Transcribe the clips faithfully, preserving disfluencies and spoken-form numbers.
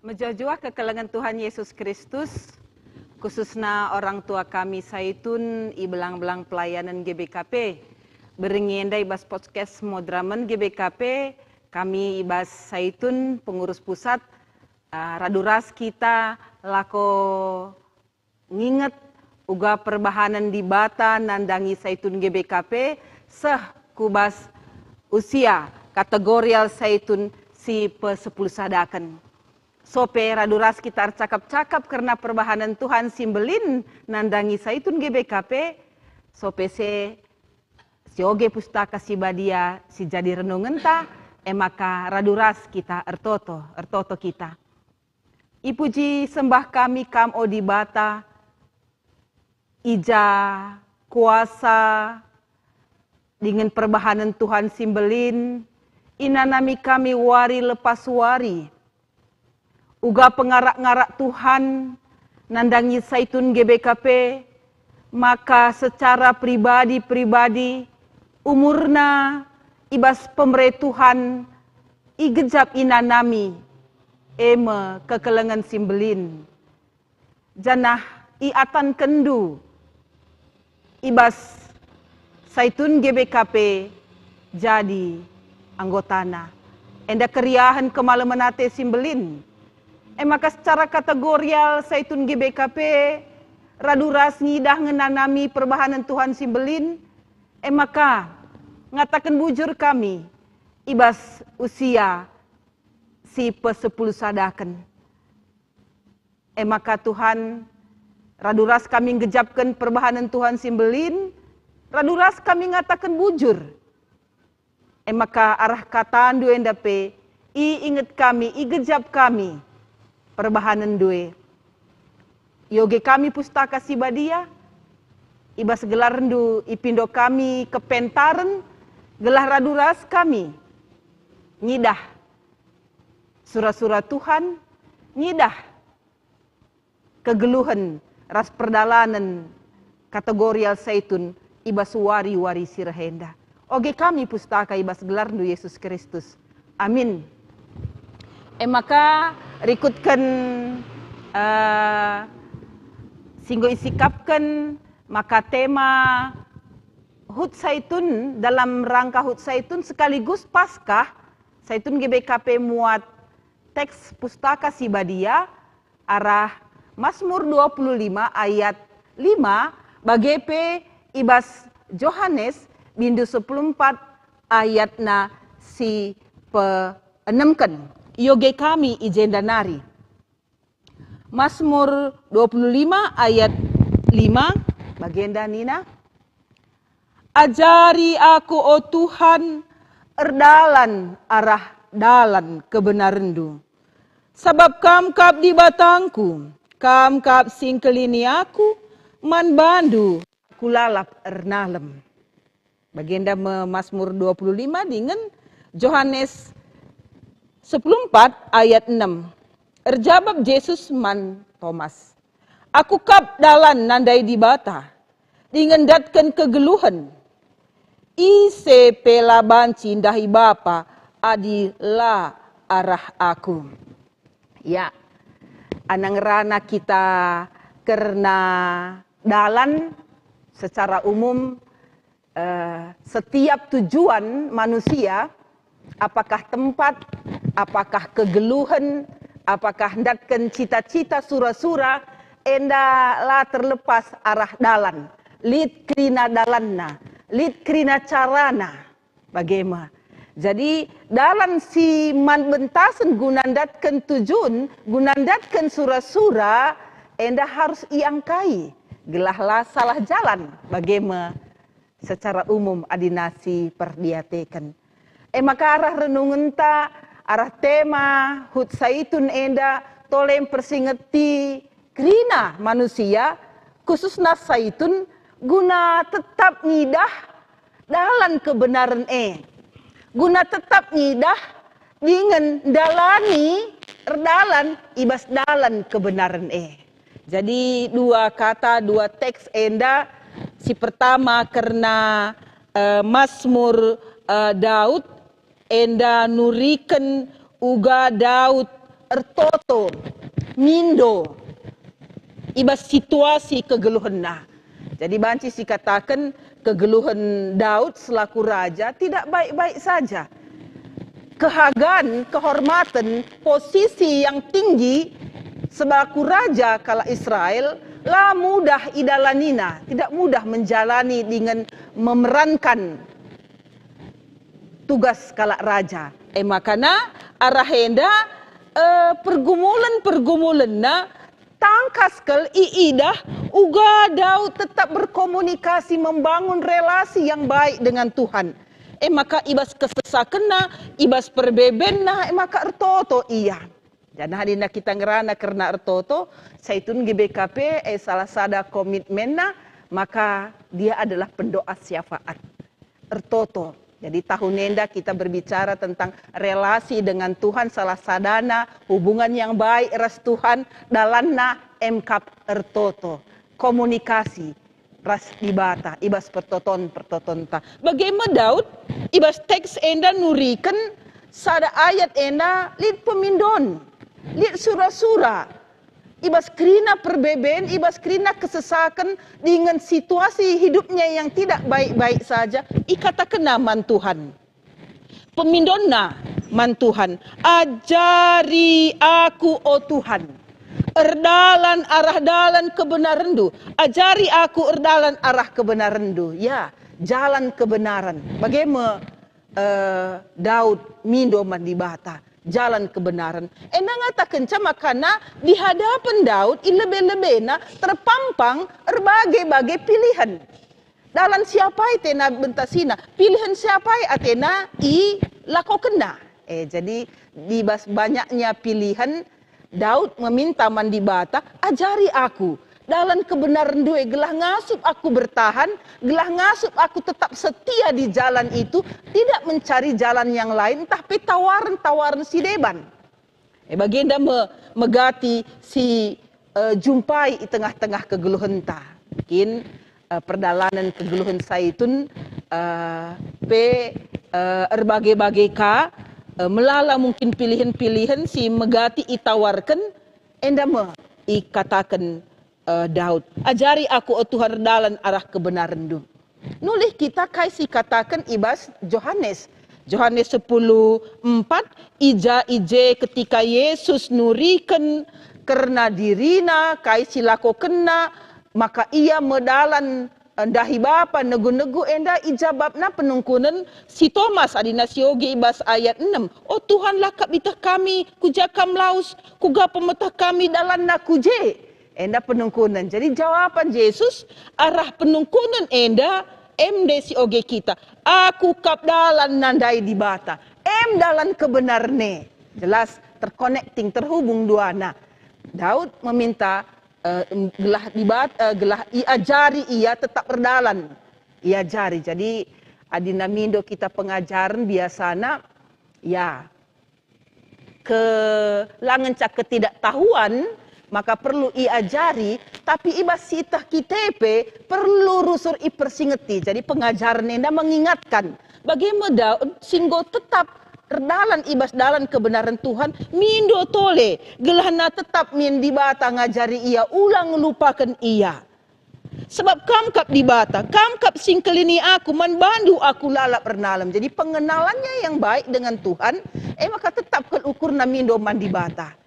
Mejuah-juah kekelengen Tuhan Yesus Kristus, khususna orang tua kami Saitun i belang-belang pelayanan G B K P. Berngi enda i bas podcast Moderamen G B K P, kami i bas Saitun, pengurus pusat, ah, radu ras kita lako nginget uga perbahanen Dibata nandangi Saitun G B K P seh ku bas usia kategorial Saitun si pesepuluh sadaken. Sope radu ras kita ercakap-cakap kerna perbahanen Tuhan si mbelin nandangi Saitun G B K P, sope se sioge Pustaka Si Badia si jadi renungenta, e maka radu ras kita ertoto, ertoto kita. Ipuji sembah kami Kam, o Dibata, i ja kuasa dingen perbahanen Tuhan si mbelin inanami kami wari lepas wari. Uga pengarak-ngarak Tuhan nandangi Saitun G B K P, maka secara pribadi-pribadi umurna i bas pemere Tuhan igejap inanami, e me kekelengen si mbelin. Janah iatenkenndu i bas Saitun G B K P jadi anggotana. Enda keriahen kemalemen ate si mbelin. E maka secara kategorial Saitun G B K P radu ras ngidah ngenanami perbahanen Tuhan si mbelin. E maka ngataken bujur kami i bas usia si pesepuluh sadaken. E maka Tuhan, radu ras kami nggejapken perbahanen Tuhan si mbelin, radu ras kami ngataken bujur. E maka arah kataNdu enda pe iinget kami, igejap kami perbahanenNdu e. Ioge kami Pustaka Si Badia, i bas gelarNdu ipindo kami kepentaren, gelah radu ras kami ngidah sura-sura Tuhan, ngidah kegeluhen ras perdalanen kategorial Saitun i bas wari-wari si reh enda. Oge kami Pustaka i bas gelarNdu Yesus Kristus. Amin. E maka rikutken, eh, si enggo isikapken maka tema HUT Saitun dalam rangka HUT Saitun sekaligus Paskah, Saitun G B K P muat teks Pustaka Si Badia arah Masmur dua puluh lima ayat lima, bage pe i bas Johanes bindu sepuluh empat ayatna si peenemken. Ioge kami i jenda nari. Masmur dua puluh lima ayat lima, bagenda nina, "Ajari aku, o Tuhan, erdalan arah dalan kebenarenNdu. Sabap Kam kap Dibatangku, Kam kap si ngkelini aku, man baNdu aku lalap ernalem." Bagenda me Masmur dua puluh lima dingen Johanes sepuluh empat ayat enem. Erjabap Jesus man Tomas, "Aku kap dalan nandai Dibata, dingen ndatken kegeluhen. Ise pe la banci ndahi Bapa adi la arah Aku." Ya, anang ngerana kita kerna dalan secara umum, eh, setiap tujuan manusia, apakah tempat, apakah kegeluhen, apakah ndatken cita-cita sura-sura, enda la terlepas arah dalan. Lit kerina dalanna, lit kerina carana. Bage me. Jadi, dalan si man bentasen guna ndatken tujun, guna ndatken sura-sura, enda harus iangkai, gelah la salah jalan, bage me secara umum adi nasi perdiateken. E maka arah renungenta, arah tema HUT Saitun enda tole mpersingeti kerina manusia, khususna Saitun, guna tetap ngidah dalan kebenaren e, guna tetap ngidah dingen ndalani erdalan i bas dalan kebenaren e. Jadi dua kata, dua teks enda, si pertama kerna, eh, Masmur, eh, Daud, enda nuriken uga Daud ertoto, mindo i bas situasi kegeluhenna. Jadi banci sikataken kegeluhen Daud selaku raja tidak baik-baik saja. Kehagan, kehormatan, posisi yang tinggi selaku raja kalak Israel la mudah idalanina, tidak mudah menjalani dengan memerankan tugas kalak raja. E makana arah enda, eh, pergumulen-pergumulenna tangkas kal iidah uga Daud tetap berkomunikasi, membangun relasi yang baik dengan Tuhan. E maka i bas kesesakenna, i bas perbebenna, e maka ertoto ia. Janah adina kita ngerana kerna ertoto, Saitun G B K P, eh, salah sada komitmenna, maka dia adalah pendoa syafaat. Ertoto. Jadi tahun enda kita berbicara tentang relasi dengan Tuhan, salah sadana hubungan yang baik ras Tuhan, dalanna emkap ertoto. Komunikasi ras Dibata, i bas pertoton-pertotonta. Bage me Daud, i bas teks enda nuriken sada ayat enda lit pemindon, lit sura-sura, i bas kerina perbeben, i bas kerina kesesaken, dingen situasi hidupnya yang tidak baik-baik saja, ikatakenna man Tuhan. Pemindonna man Tuhan, "Ajari aku, o Tuhan, erdalan arah dalan kebenarenndu. Ajari aku erdalan arah kebenarenndu." Ya, jalan kebenaran. Bage me, eh, Daud mindo man Dibata, jalan kebenaren. Enda ngatakenca makana di hadapen Daud i lebe-lebena terpampang erbage-bage pilihen. Dalan si apai atena bentasina, pilihen si apai atena ilakokenna. Eh, jadi di bas banyaknya pilihen, Daud meminta man Dibata, "Ajari aku dalan kebenarenndu e, gelah ngasup aku bertahan, gelah ngasup aku tetap setia di jalan itu, tidak mencari jalan yang lain, ntah pe tawaren-tawaren si deban." E, bagenda me megati si, eh, jumpai i tengah-tengah kegeluhenta. Mungkin, eh, perdalanen kegeluhen Saitun, eh, pe, eh, erbage-bage ka, eh, melala mungkin pilihen-pilihen si megati itawarken, enda me ikataken, eh, Daud, "Ajari aku, o Tuhan, erdalan arah kebenarenndu." Nulih kita kai si ikataken i bas Johanes. Johanes sepuluh empat, i ja i je ketika Yesus nuriken kerna dirina kai si lakokenna, maka ia me dalan, eh, ndahi Bapa, negu-negu enda ijabapna penungkunen si Tomas, adina sioge i bas ayat enem, "O Tuhan, la kap ieteh kami, ku ja Kam lawes, kuga pe meteh kami dalanna ku je?" Enda penungkunen. Jadi jawapan Jesus arah penungkunen enda em nde sioge kita, "Aku kap dalan nandahi Dibata." Em dalan kebenaren e. Jelas terconnecting, terhubung duana. Daud meminta, eh, gelah Dibat-, eh, gelah iajari ia tetap erdalan. Iajari. Jadi, adina mindo kita pengajaren biasana, ya, ke la ngenca ketidaktahuan, maka perlu iajari, tapi i bas si ieteh kita pe perlu rusur ipersingeti. Jadi pengajaren enda mengingatkan, bage me Daud si enggo tetap erdalan i bas dalan kebenaren Tuhan, mindo tole, gelahna tetap min Dibata ngajari ia, ulang ngelupaken ia. Sebab Kam kap Dibata, Kam kap si ngkelini aku, man baNdu aku lalap ernalem. Jadi pengenalannya yang baik dengan Tuhan, e maka tetap kal ukurna mindo man Dibata.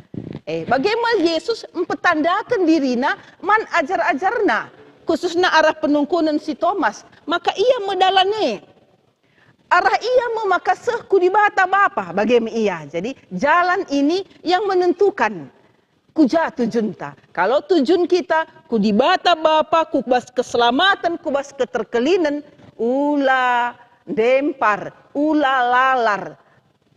Eh, bage me Jesus mpetandaken dirina man ajar-ajarna, khususna arah penungkunen si Tomas, maka ia me dalan e. Arah ia me maka seh ku Dibata Bapa, bage me ia. Jadi, jalan ini yang menentukan ku ja tujunta. Kalau tujun kita ku Dibata Bapa, ku bas keselamaten, ku bas keterkelinen, ula ndempar, ula lalar,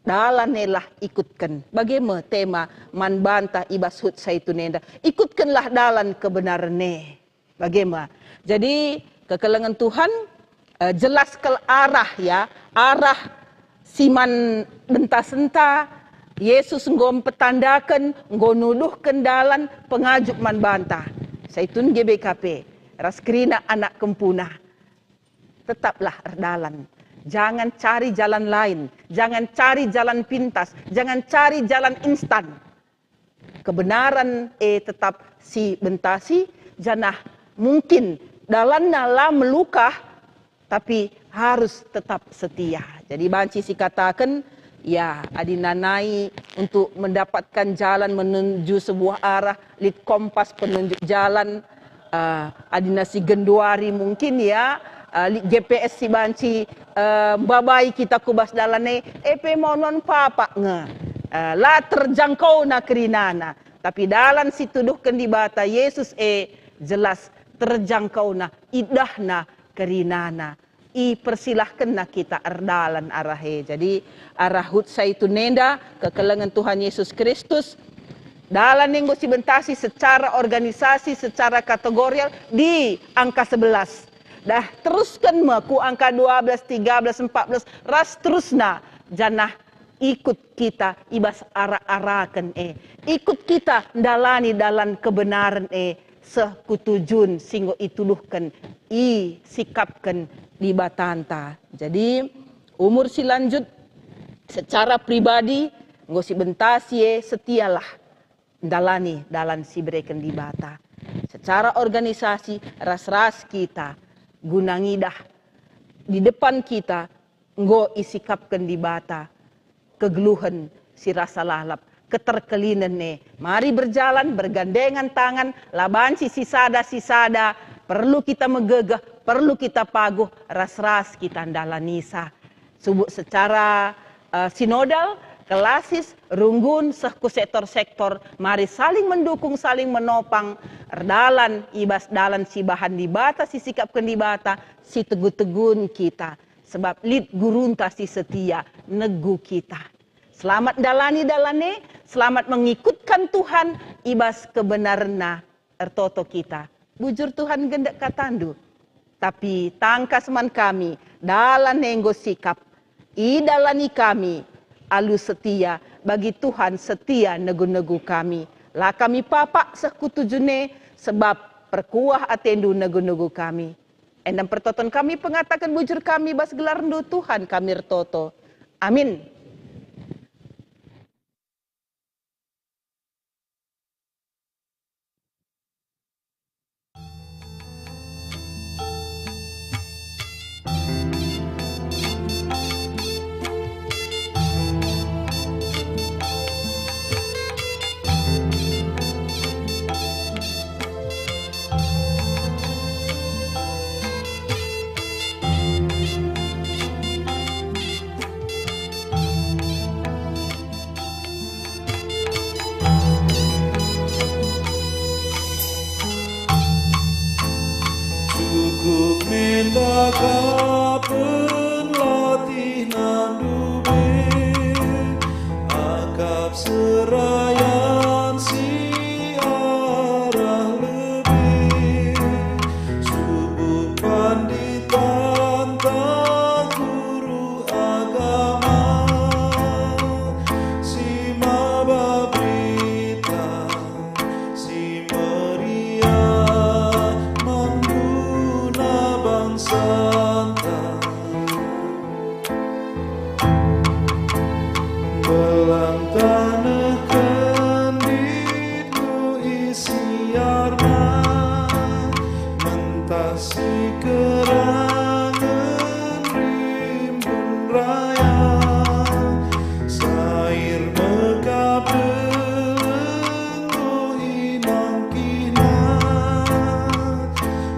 dalan e lah ikutken. Bage me tema man banta i bas HUT Saitun enda, ikutkenlah dalan kebenaren e. Bage me. Jadi, kekelengen Tuhan, eh, jelas kal arah, ya, arah si man bentasenta. Jesus enggo mpetandaken, enggo nuduhken dalan pengajup man banta. Saitun G B K P, ras kerina anak kempuna. Tetaplah erdalan. Jangan cari jalan lain, jangan cari jalan pintas, jangan cari jalan instan. kebenaran e tetap sibentasi, janah mungkin dalanna la melukah, tapi harus tetap setia. Jadi banci sikataken, ya, adi nanai untuk mendapatkan jalan menuju sebuah arah, lit kompas penunjuk jalan, eh, adina si genduari mungkin, ya, eh, lit G P S si banci, eh, mbabai kita ku bas dalan e, e pe monon papak nge, eh, la terjangkauna kerinana. Tapi dalan si tuduhken Dibata Yesus e jelas terjangkauna, idahna, kerinana. Ipersilahkenna kita erdalan arah e. Jadi, arah Hut Saitun enda, kekelengen Tuhan Yesus Kristus, dalan enggo sibentasi secara organisasi, secara kategorial di angka sebelas. Dah terusken me ku angka dua belas, tiga belas, empat belas, ras terusna, janah ikut kita i bas arak-araken e. Ikut kita ndalani dalan kebenaren e seh ku tujun si enggo ituduhken, isikapken Dibatanta. Jadi, umur si lanjut secara pribadi enggo sibentasi e, setialah ndalani dalan si ibereken Dibata. Secara organisasi, ras-ras kita guna ngidah di depan kita enggo isikapken Dibata kegeluhen si rasa lalap, keterkelinen e. Mari berjalan bergandengan tangan, la banci sisada-sisada, perlu kita megegeh, perlu kita paguh, ras-ras kita ndalanisa. Subuk secara, eh, sinodal, klasis, runggun, seh ku sektor-sektor, mari saling mendukung, saling menopang, erdalan i bas dalan si ibahan Dibata, si isikapken Dibata, si tegu-tegun kita. Sebab lit gurunta si setia negu kita. Selamat ndalani dalan e, selamat mengikutkan Tuhan i bas kebenarenNa. Ertoto kita, bujur Tuhan gendek katandu. Tapi tangkas man kami, dalan e enggo sikap. Idalani kami alu setia, bagi Tuhan setia negu-negu kami. La kami papak seh ku tujun e, sebab perkuah atendu negu-negu kami. Enda me pertoton kami, pengataken bujur kami bas gelarNdu, Tuhan, kami ertoto. Amin. Cukup menda kapen latihna ndube, akap serayan si arah lebe, subuk panditanta guru agama si maba berita si meriah man guna bangsanta. Belang taneh kenditku isiarna, mentah si kerangen rimbun raya, sair mekap deleng inangkihna,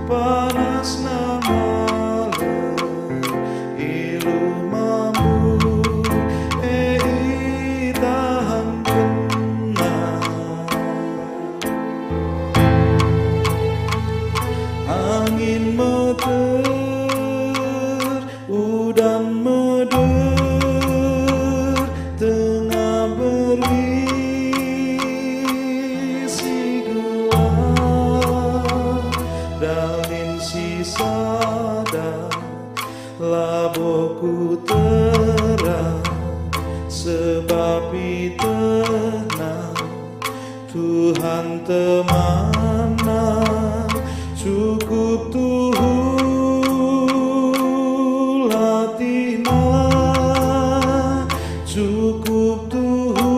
panasna malem, ilu mambu, e itahankenna. Angin meter, udan meder, tengah berngi si gelap, dalin si sada, labo kutera, sebab itehna Tuhan temanna, cukup tuhu latihna, cukup tuhu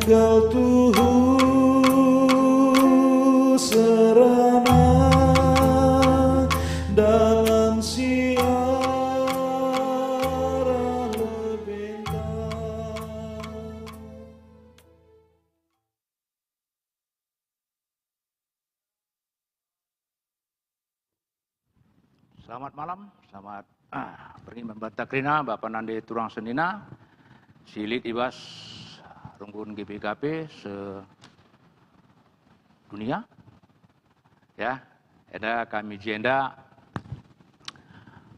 Kal tuhu serana dalan si arah lebenta. Selamat malam, selamat, ah, berngi man banta kerina, bapa nande turang senina, si lit i bas runggun G B K P sedunia. Ya, enda kami jenda,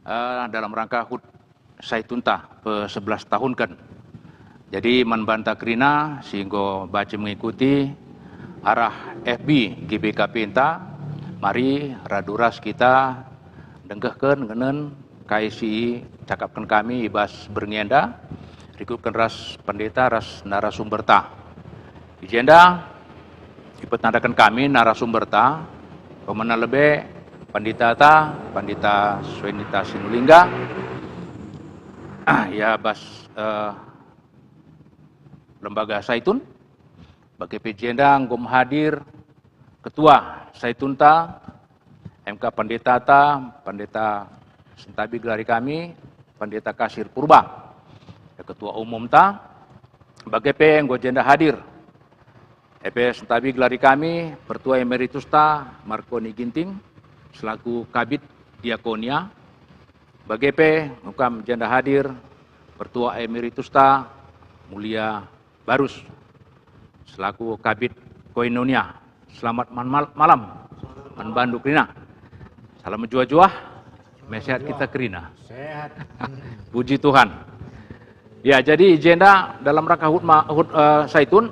eh, dalam rangka hut Saitunta pe sebelas tahunken. Jadi, man banta kerina si enggo banci mengikuti arah F B G B K P enta, mari radu ras kita denggehken ngenen kai si cakapken kami i bas berngi enda, rikutken ras pendeta ras narasumberta. I jenda ipetandaken kami narasumberta, pemena lebe pendetata, Pendeta Suenita Sinulingga, ah, ia bas, eh, Lembaga Saitun. Bage pe i jenda enggo hadir Ketua Saitunta, M K pendetata, Pendeta sentabi gelari kami, Pendeta Kasir Purba, ya, Ketua Umumta. Bage pe enggo jenda hadir, e pe sentabi gelari kami, Pertua Emeritusta Markoni Ginting, selaku Kabid Diakonia. Bage pe enggo jenda hadir, Pertua Emeritusta Mulia Barus, selaku Kabid Koinonia. Selamat man-, mal-, malam man bandu kerina. Salam mejuah-juah, mesehat kita kerina. Sehat. Puji Tuhan. Ya, jadi i jenda dalam rangka hut ma-, hut, eh, Saitun,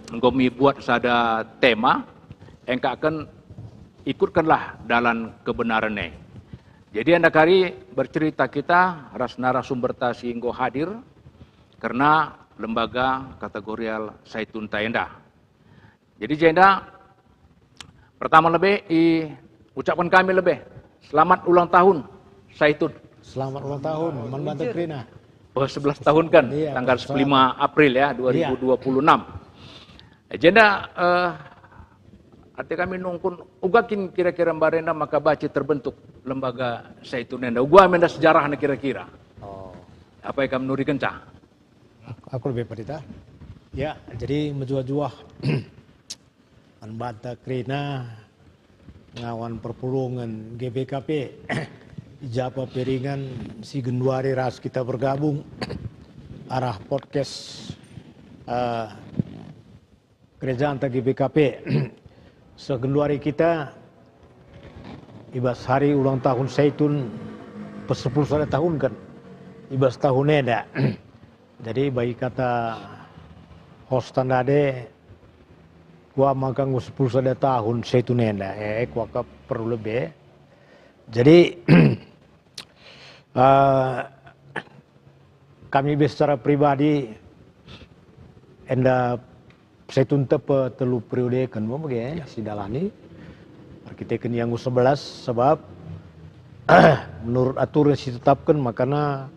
enggo mi buat sada tema, engkaken ikutkenlah dalan kebenaran e. Jadi enda kari bercerita kita ras narasumberta si enggo hadir, kerna lembaga kategorial Saitunta enda. Jadi jenda pertama lebe i ucapken kami lebe, selamat ulang tahun Saitun. Selamat ulang tahun, man banta kerina. Oh, sebelas tahun kan? Iya, tanggal sepuluh lima April ya, dua ribu dua puluh enam. Iya. Jenda, eh, ate kami nungkun, uga kin kira-kira mbarenda maka banci terbentuk lembaga Saitun enda? Uga menda sejarahna kira-kira? Oh. Apa yang kamu nurikenca? Aku, aku lebe, Pendeta. Ya, jadi mejuah-juah man banta kerina ngawan perpulungen G B K P, i ja pe ringan si genduari ras kita bergabung arah podcast, eh, Gerejanta G B K P. Segenduari kita i bas hari ulang tahun Saitun pesepuluh sada tahun kan i bas tahun enda. Jadi bagi kata host enda, kuakap maka enggo sepuluh sada tahun Saitun enda, eh, kuakap perlu lebe. Jadi, eh, kami be secara pribadi enda Saitun tepe telu periode kan, bage, ya, sidalani. Erkiteken ia enggo sebelas, sebab menurut aturan si tetapken makana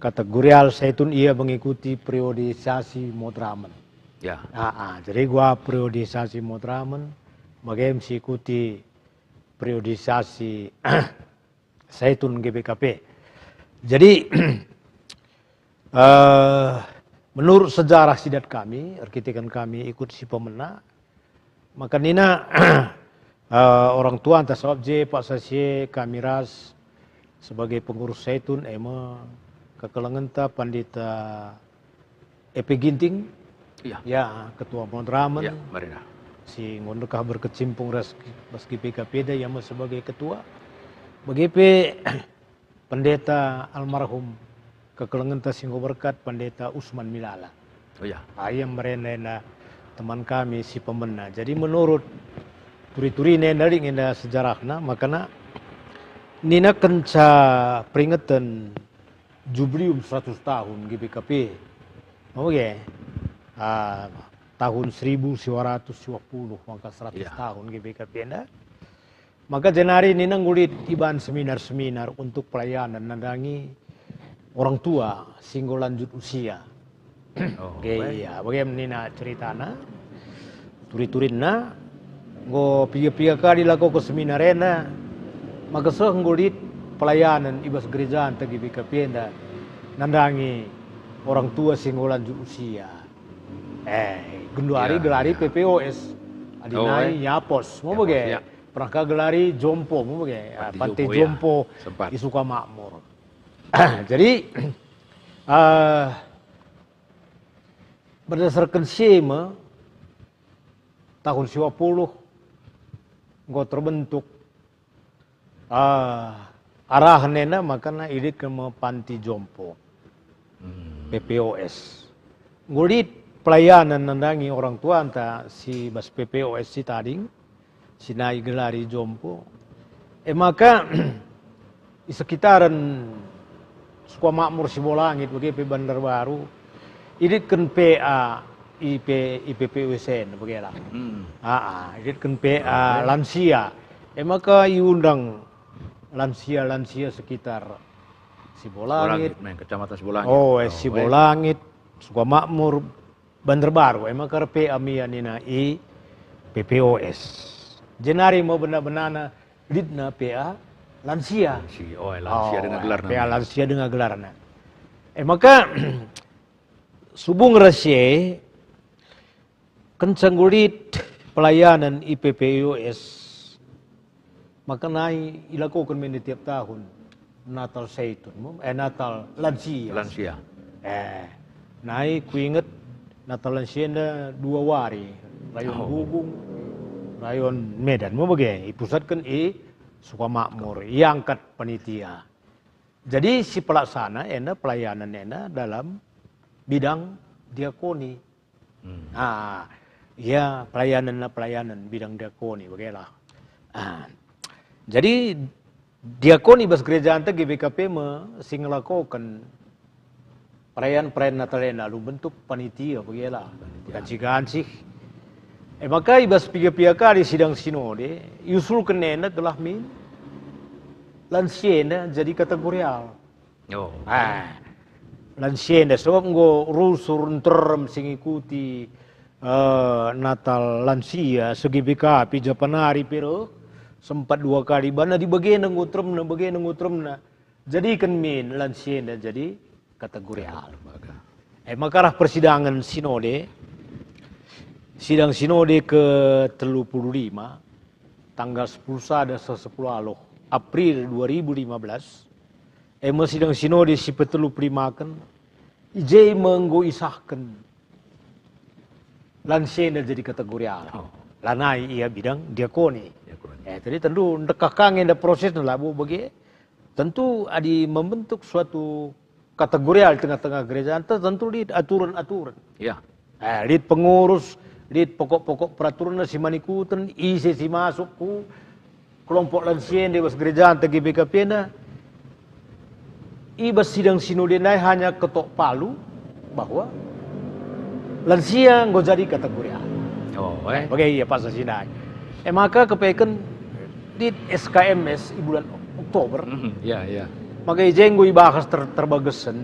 kategorial Saitun ia mengikuti periodisasi moderamen. Ya. Ah, ah, jadi kuakap periodisasi moderamen, bage me si ikuti periodisasi Saitun G B K P. Jadi, eh, menurut sejarah si dat kami, erkiteken kami ikut si pemena, maka nina, eh, orang tuanta, sabap je paksa si e kami ras sebagai pengurus Saitun, e me kekelengenta Pandita E P Ginting, iya, ya, Ketua Moderamen, iya, mari dah, si enggo ndekah berkecimpung ras, ras G B K P enda, ia me sebagai ketua. Bage pe Pendeta almarhum kekelengenta si enggo berkat, Pendeta Usman Milala. Oh, iya. Ah, ia mbarenda enda teman kami si pemena. Jadi menurut turi-turina enda, lit nge enda sejarahna, makana nina kenca peringeten Jubileum seratus tahun G B K P. Oke. Ah, tahun seribu sembilan ratus dua puluh, maka seratus, iya, tahun G B K P enda. Maka jenari nina enggo lit iban seminar-seminar untuk pelayanan nandangi orang tua si enggo lanjut usia. Oh, oke, baik. Iya, bage nina ceritana. Turi-turinna, enggo piga-piga kali lako ke seminar enda, maka seh enggo lit pelayanen i bas gerejanta G B K P enda nandangi orang tua si enggo lanjut usia. Eh, genduari, iya, gelari, iya, P P O S. Adi nai, eh, Nyapos, mau, Nyapos, bage. Iya. Pernah ka gelari Jompo, mau, bage. Ah, Panti Jompo, iya, Jompo, sempat. I Sukamakmur. Jadi, eh, berdasarkan si me, tahun siwa puluh enggo terbentuk, ah, arahen enda maka na iditken me Panti Jompo, hmm, P P O S. Enggo lit pelayanan nandangi orang tuanta si bas P P O S si tading, si nai gelari Jompo. E maka, i sekitaren Sukamakmur, Sibolangit, bage pe Banjarbaru, iditken P A I P, I P P U S N, bage lah. Hmm. Aa, iditken P A, oke, lansia. E maka iundang lansia-lansia sekitar Sibolangit. Sibolangit, main Kecamatan Sibolangit. Oh, eh, oh, eh, Sibolangit, Sukamakmur, Banjarbaru, e maka P A mi nina i P P O S. Jenari me bena-benana litna P A lansia. Lansia, oh, lansia, oh, denga gelarna. P A lansia denga gelarna. E maka, subung ras si e, kenca enggo lit pelayanen i P P O S, maka nai ilakoken me nde tiap tahun Natal Saitun, mo? Eh, Natal Lansia. Lansia. Eh, nai kuinget Natal Lansia enda dua wari, rayon, oh, Gugong, rayon Medan, mo, bage, ipusatken i Sukamakmur, iangkat panitia. Jadi si pelaksana enda pelayanan enda dalam bidang diakoni. Hmm. Ah, ya, pelayanan, pelayanan bidang diakoni, bagelah. Ah, jadi diakoni bas gerejanta G B K P me si ngelakoken perayaan-perayaan Natal enda alu bentuk panitia, bagelah. Panitia. Gansih-gansih. E maka i bas piga-piga kali sidang sinode, iusulken enda gelah min lansia enda jadi kategorial. Oh. Ah, lansia enda, sebab enggo rusur nterem si ngikuti, eh, Natal lansia, se-G B K P, japanari pe reh, sempat dua kali, bana di bagenda enggo teremna, bagenda enggo teremna. Jadiken min lansia enda jadi kategorial. Lembaga. Eh, maka arah persidangan sinode, sidang sinode ke telu puluh lima, tanggal sepuluh sada seh sepuluh Aloh, April dua ribu lima belas, e me sidang sinode si peteluperimaken, i je me enggo isahken lansia enda jadi kategorial. Oh. Lanai ia bidang diakoni. Diakoni. Eh, jadi tentu ndekah ka nge enda prosesna labo bage. Tentu adi membentuk suatu kategorial tengah-tengah gereja, tentu lit aturen-aturen. Ya. Eh, lit pengurus, lit pokok-pokok peraturen si man ikuten, ise si masuk ku kelompok lansia enda i bas gerejanta G B K P enda. I bas sidang sinode nai hanya ketok palu bahwa lansia enggo jadi kategorial. Oh, eh. Bage ia pasal si nai. E maka kepeken lit S K M S i bulan Oktober. Mhm, ya, ya. Maka i je enggo ibahas ter-, terbagesen.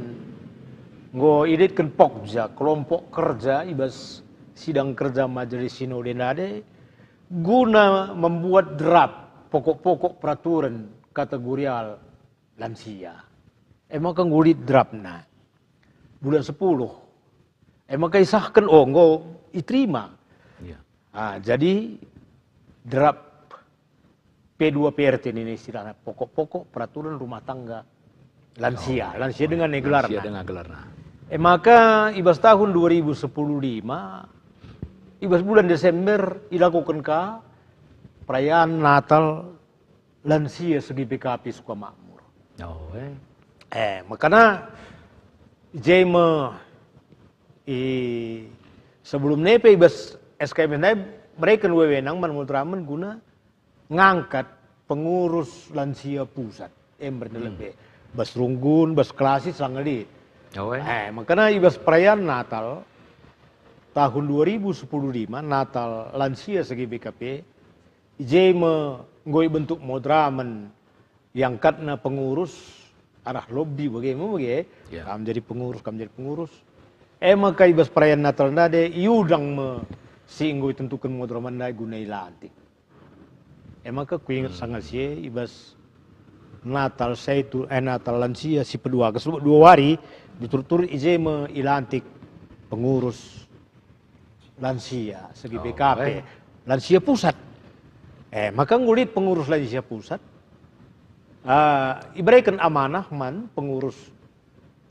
Enggo iditken Pokja, kelompok kerja i bas sidang kerja Majelis Sinode nade, guna membuat draft pokok-pokok peraturan kategorial lansia. E maka enggo lit draftna. Bulan sepuluh. E maka isahken, oh, enggo iterima. Iya. Ah, jadi draft P dua P R T nina istilahna, pokok-pokok peraturan rumah tangga lansia. Oh, lansia dengan lansia gelarna. Dengan gelarna. E maka i bas tahun dua ribu sepuluh lima, i bas bulan Desember ilakoken ka perayaan Natal lansia se-G B K P Sukamakmur. Oh, eh. Eh, makana i je me i sebelum nepe i bas S K M S nai mereken wewenang man Moderamen guna ngangkat pengurus lansia pusat. Ember, hmm, lebe. Bas Runggun, bas Kelasi, sanga lit. Oh, eh. Eh, makana i bas perayaan Natal tahun dua ribu sepuluh lima, Natal lansia se-G B K P, i je me enggo ibentuk Moderamen, iangkatna pengurus arah lobby bage me bage. Ya. Kam jadi pengurus, kam jadi pengurus. E maka i bas perayaan Natal ndai iundang me si enggo itentuken moderamen ndai guna ilantik. E maka kuinget sanga si e i bas Natal Saitu, eh, Natal lansia si peduaken, sebab dua wari berturut-turut i je me ilantik pengurus lansia segi Oh, B K P, eh. Lansia pusat. Eh, maka enggo lit pengurus lansia pusat, ah, ibereken amanah man pengurus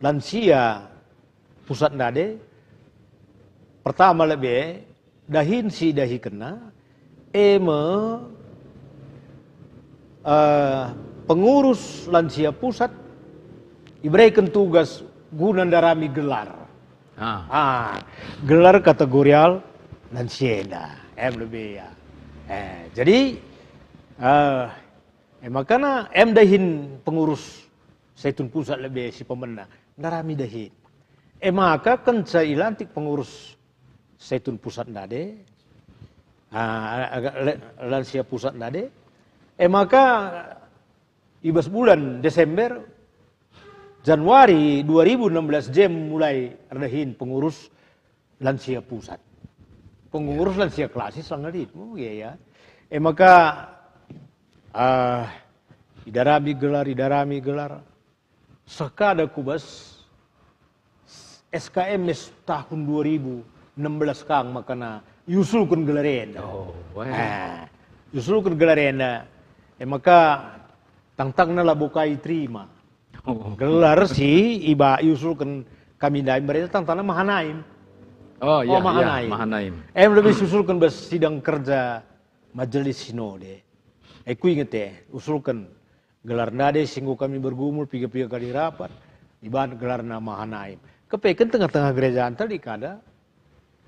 lansia pusat ndai. Pertama lebe, dahin si idahikenna, e me, eh, pengurus lansia pusat ibereken tugas guna ndarami gelar. Ah. Ah, gelar kategorial lansia enda. Em lebe ya. Eh, jadi, eh, e makana em dahin pengurus Saitun Pusat lebe si pemena, ndarami dahin. E maka kenca ilantik pengurus Saitun Pusat ndai, ah, agak le-, lansia pusat ndai, e maka i bas bulan Desember, Januari dua ribu enam belas jem mulai erdahin pengurus lansia pusat. Pengurus lansia klasik sanga lit, oh, iya, ya. E maka, ah, idarami gelar, idarami gelar. Seh kada ku bas S K M S tahun dua ribu enam belas kang makana iusulken gelar enda. Oh, weh. Eh, iusulken gelar enda. E maka tangtangna labo kai terima. Oh. Gelar si iba iusulken kami ndai mereka tangtangna Mahanaim. Oh, iya, iya, Mahanaim. Mahanaim. Em lebe iusulken bas sidang kerja Majelis Sinode. E kuinget e, usulken gelar ndai si enggo kami bergumul piga-piga kali rapat, ibahan gelarna Mahanaim. Kepeken tengah-tengah gerejanta lit kada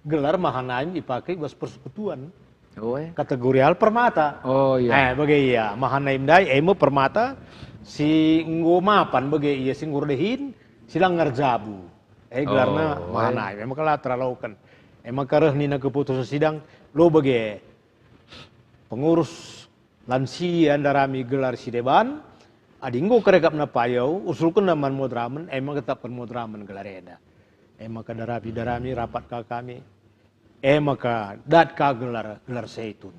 gelar Mahanaim ipake i bas persekutuan. Oh, eh. Kategorial permata. Oh, iya. Eh, bage ia, Mahanaim ndai, e me permata si enggo mapan bage ia si enggo erdahin, si langgar jabu. Eh, gelarna Oh, eh. Mahanaim. E maka la teraloken. E maka reh nina keputusen sidang, lo bage pengurus lansia ndarami gelar si deban, adi enggo kerekapna payau, usulkenna man moderamen, e maka tetapken moderamen gelar enda. E maka darami-darami rapat ka kami, e maka dat ka gelar, gelar Saitun.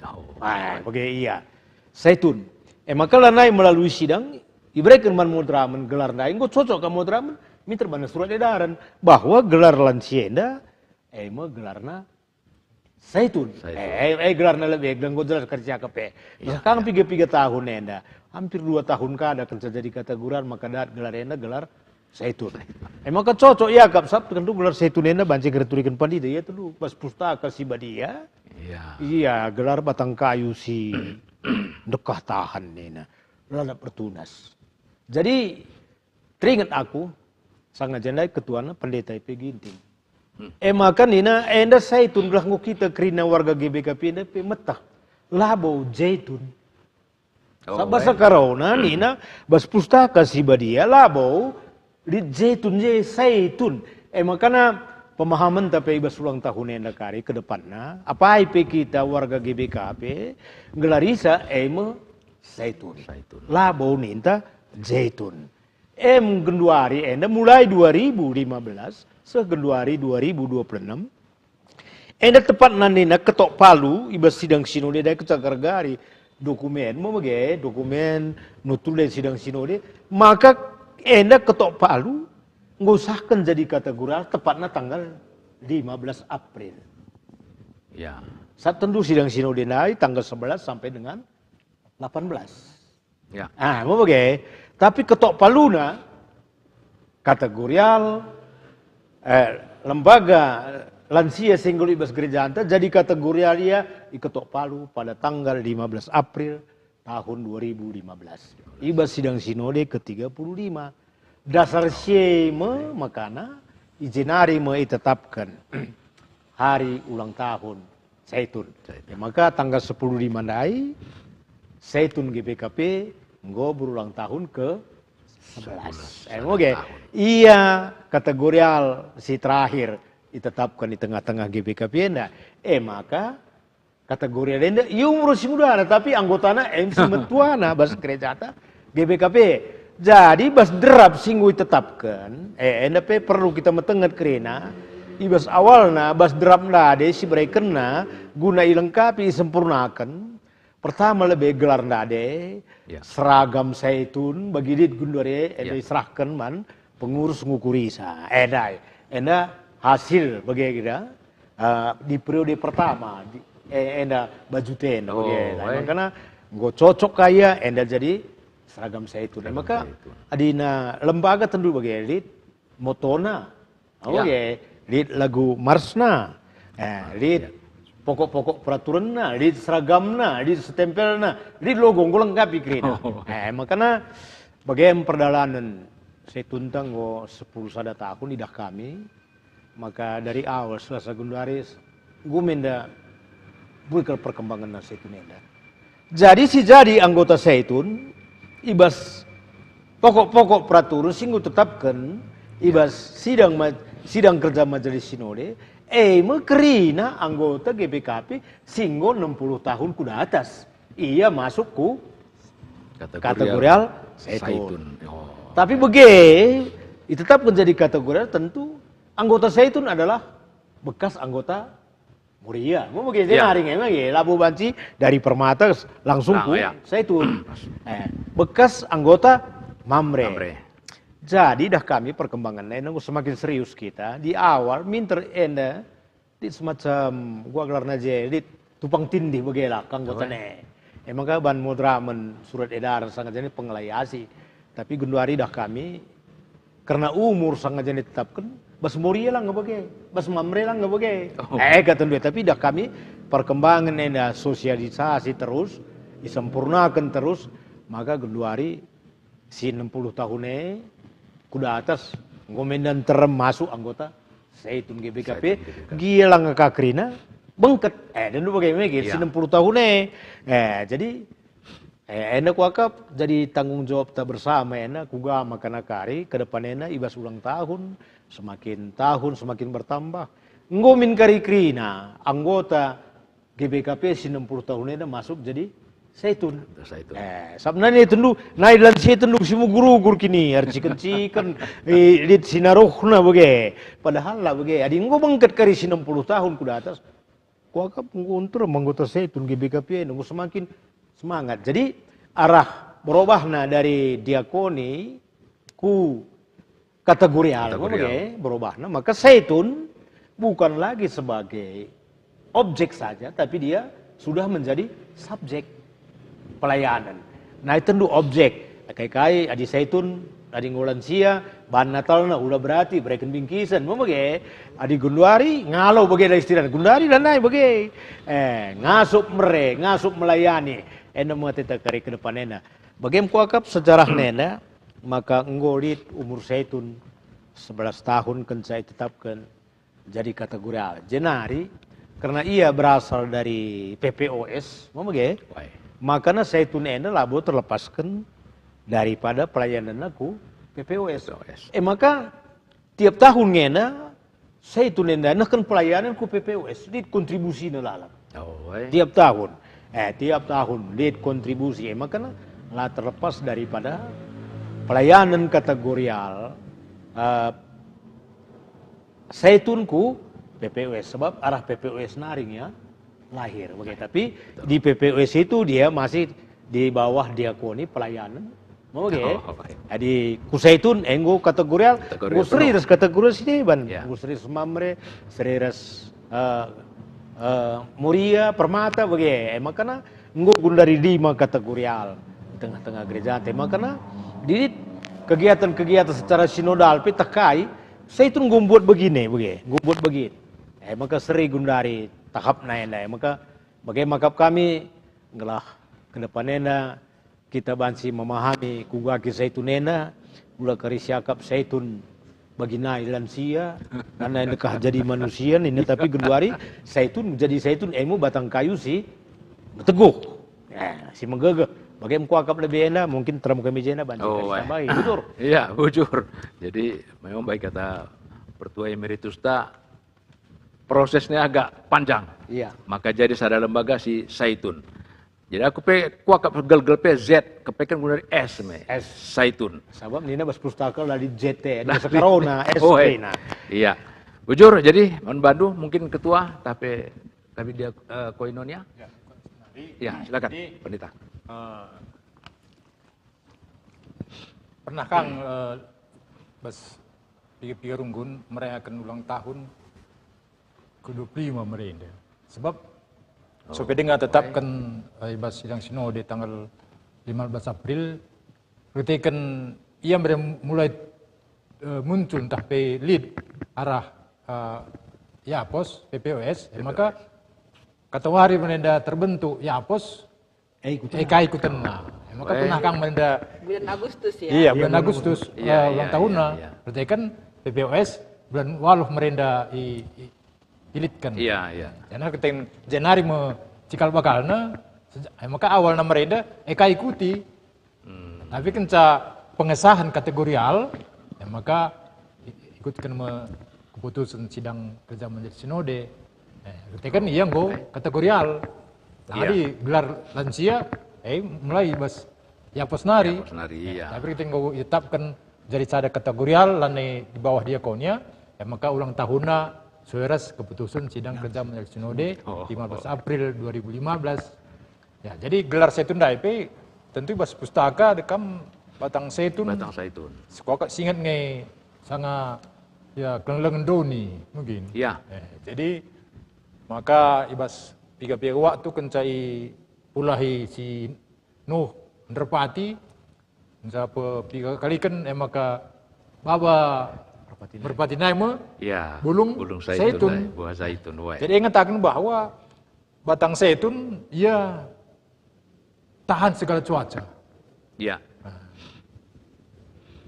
Oh. Ah, bage ia. Saitun. E maka lanai melalui sidang, ibereken man moderamen gelar ndai, enggo cocok ka moderamen, minter bana surat edaran, bahwa gelar lansia enda, e me gelarna Saitun. Saitun. Eh, eh, eh, gelarna lebe, gelar enggo jelas kerja kepe. Iya, Sekarang iya. piga-piga tahun enda, hampir dua tahun kada kenca jadi kategorial, maka dat gelar enda gelar Saitun. Saitun. Eh, maka cocok iakap sabap tentu gelar Saitun enda banci ngerturiken pandita, ia tentu bas Pustaka Si Badia. Iya. Iya, gelar batang kayu si ndekah tahan nina. Lalap ertunas. Jadi, teringet aku, sanga jendai ketuana Pendeta I P Ginting. Hmm. E maka nina, enda Saitun gelah enggo kita kerina warga G B K P enda pe meteh. Labo Jaitun. Oh, Sabap eh. Sakarona nina, bas Pustaka Si Badia labo lit Jaitun je, Saitun. E makana pemahamenta pe i bas ulang tahun enda kari ke depanna, apai pe kita warga G B K P, gelarisa e me Saitun. Saitun. Labo ninta Jaitun. Em genduari enda mulai dua ribu lima belas seh genduari dua ribu dua puluh enam. Enda tepatna nina ketok palu i bas sidang sinode ndai kecagar gari dokumen, me bage dokumen nutul ndai sidang sinode, maka enda ketok palu ngusahken jadi kategorial tepatna tanggal lima belas April. Ya. Saat tentu sidang sinode ndai tanggal sebelas sampai dengan delapan belas. Ya. Ah, enggo bage. Tapi ketok paluna kategorial, eh, lembaga lansia si enggo lit bas gerejanta jadi kategorial ia i ketok palu pada tanggal lima belas April tahun dua ribu lima belas. I bas sidang sinode ke tiga puluh lima. Dasar si e me makana i jenari me itetapken hari ulang tahun Saitun. Saitun. Ya, maka tanggal sepuluh lima ndai, Saitun G B K P enggo berulang tahun ke sebelas. Sebelas, Eh, satu oke. tahun. Ia kategorial si terakhir itetapken di tengah-tengah G B K P enda. Eh, maka kategorial enda ia umur si mudana, tapi anggotana M C metuana bas gerejata G B K P. Jadi bas derap si enggo itetapken, eh, enda pe perlu kita metenget kerina, i bas awalna, bas derap ndai si berekenna guna ilengkapi, isempurnaken, pertama lebe gelar ndai, ya, seragam Saitun, bagi lit genduari enda, ya, iserahken man pengurus ngukurisa. Eh, ndai, enda hasil bagi kita, eh, di periode pertama, di, eh, enda baju ten, oh, bagi, eh, makana enggo cocok ka ia, enda jadi seragam Saitun. Seragam Saitun. Maka adina lembaga tendu bagi lit motona. Oh, ya, lit lagu marsna. Eh, lit, ya, pokok-pokok peraturanna, lit seragamna, lit setempelna, lit logo, enggo lengkap kerina. Oh. Eh, makana bage perdalanen Saitun ta enggo sepuluh sada tahun idah kami, maka dari awal Selasa genduari enggo menda buikel perkembangenna Saitun enda. Jadi si jadi anggota Saitun, i bas pokok-pokok peraturan si enggo tetapken, i bas sidang ma-, sidang kerja Majelis Sinode, e me kerina anggota G B K P si enggo enam puluh tahun ku datas. Ia masuk ku kategorial Saitun. Saitun. Oh. Tapi bage, itetapken jadi kategorial, tentu anggota Saitun adalah bekas anggota Moria. Mau bage, ya, nari nge, bage. Labo banci dari Permata s-, langsung ku, ya, Saitun. Eh, bekas anggota Mamre. Mamre. Jadi dah kami perkembanganna nunggu semakin serius kita. Di awal minter enda, di semacam gua gelarna je, di tupang tindih bage lah, kang, oh, anggota ne. Emang ka ban moderamen surat edaran sanga jadi pengelayasi. Tapi genduari dah kami, kerna umur sanga jadi tetapken, bas Moria lang nge bage, bas Mamre lang nge bage. Oh. Eh, kata ndua, tapi dah kami perkembangan enda sosialisasi terus, disempurnakan terus, maka genduari si enam puluh tahun e, ku datas, enggo menda nterem masuk anggota Saitun G B K P, Saitun G B K P. Gia lang nge ka kerina, bengket. Eh, dan bage me, si, ya, enam puluh tahun e. Eh, jadi, Eh, enda kuakap jadi tanggung jawabta bersama enda, kuga maka nakari ke depan enda i bas ulang tahun, semakin tahun semakin bertambah. Enggo min kari kerina anggota G B K P si enam puluh tahun enda masuk jadi Saitun. Saitun. Eh, sabnani tendu, nai lansia tendu si mugur-ugur kini, erciken-ciken, eh, lit si naruhna bage. Padahal lah bage, adi enggo bengket kari si enam puluh tahun ku datas, kuakap enggo nterem anggota Saitun G B K P enda enggo semakin semangat. Jadi, arah berubahna dari diakoni ku kategorial, kategorial, bage, berubahna. Maka Saitun bukan lagi sebagai objek saja, tapi dia sudah menjadi subjek pelayanan. Nah, itendu objek. Kai-kai, adi Saitun, adi enggo lansia, bahan Natalna ula berati, bereken bingkisen, me bage. Adi genduari, ngalo bage da istilahna. Genduari dan nai bage. Eh, ngasup mere, ngasup melayani. Enda me ateta kari ke depan enda. Bage me kuakap sejarahna enda, maka enggo lit umur Saitun sebelas tahun kenca itetapken jadi kategorial. Jenari, karena ia berasal dari P P O S, me bage, wai, makana Saitun enda labo terlepasken daripada pelayananna ku P P O S. P P O S. Eh, maka tiap tahun ngena, Saitun enda nehken pelayanan ku P P O S, lit kontribusina lalap. Oh, wai. Tiap tahun. Eh, tiap tahun lit kontribusi. Eh, makana la terlepas daripada pelayanan kategorial, eh, Saitun ku P P O S, sebab arah P P O S nari nge ia lahir. Oke, tapi di P P O S itu dia masih di bawah diakoni pelayanan. Oke. Oh, baik. Jadi ku Saitun enggo kategorial, kategorial penuh. Enggo seri ras kategorial si deban. Ya. Enggo seri ras Mamre, seri ras, eh, eh, Moria, Permata, bage. Eh, makana enggo genduari lima kategorial di tengah-tengah gereja. Te makana di kegiatan-kegiatan secara sinodal pe tekai, Saitun enggo mbuat begini, bage, enggo mbuat begini. Eh, maka seri genduari tahapna enda. Eh, maka bage me akap kami, gelah ke depan enda kita banci memahami kuga kin Saitun enda, ula kari siakap Saitun bagi nai lansia, karena enda kah jadi manusia nina, tapi genduari Saitun jadi Saitun, e me batang kayu si meteguh. Eh, si megegeh. Bage me kuakap lebe enda, mungkin terem kami jenda banci tambahi. Oh, eh. Bujur. Iya, bujur. Jadi, memang baik kata Pertua Emeritus ta, prosesnya agak panjang. Iya. Maka jadi sada lembaga si Saitun. Jadi aku pe kuakap gelgel pe Z, kepeken guna S me. S. Saitun. Sabab nina bas pustaka la lit Z e, adi bas Corona, S. Oh, eh. Kena. Iya. Bujur, jadi, man bandu mungkin ketua, tapi kami dia, eh, koinonia. Ya, silakan, jadi, Pendeta. Eh, pernah kang, eh, bas piga-piga runggun merayakan ulang tahun ke dua puluh lima merenda. Sebab, oh, so pe denga tetapken, eh, i bas sidang sinode tanggal lima belas April, erkiteken ia mere mulai, eh, muncul ntah pe lit arah, eh, Yapos, P P O S, eh, maka katawari merenda terbentuk Yapos, eh, ikutena. Eh, kai ikutena. Eh, maka pernah kang merenda bulan Agustus, ya? Iya, bulan Agustus, iya, eh, ulang tahunna. Iya, iya. Berarti kan P P O S bulan waluh merenda i, i, ilitken. Iya, iya. Janari keten, janari me cikal bakalna, sejak, eh, maka awalna merenda, eh, kai ikuti. Hmm. Tapi kenca pengesahan kategorial, eh, maka i-, ikutken me keputusan sidang kerja menjadi sinode. Eh, berarti kan ia enggo kategorial. Nah, iya. Jadi gelar lansia, eh, mulai bas Yapos nari. Yapos nari, ya, iya. Tapi kita enggo itetapken jadi sada kategorial, lanai di bawah diakonia, ya, maka ulang tahunna sue ras keputusan sidang kerja menjadi sinode, oh, lima belas April dua ribu lima belas. Ya, jadi gelar Saitun ndai pe tentu bas pustaka dekam Batang Saitun. Batang Saitun. Sekuakap singet nge sanga, ya, keleng-keleng doni mungkin. Ya. Eh, jadi maka i bas piga-piga waktu kenca ipulahi si Nuh Nderpati, kenca pe piga kaliken, e maka baba Merpati nai. Merpati nai me, ya, bulung, bulung saitun, saitun. Nai, buah saitun, weh. Jadi ngataken bahwa Batang Saitun, ia tahan segala cuaca. Ya. Nah.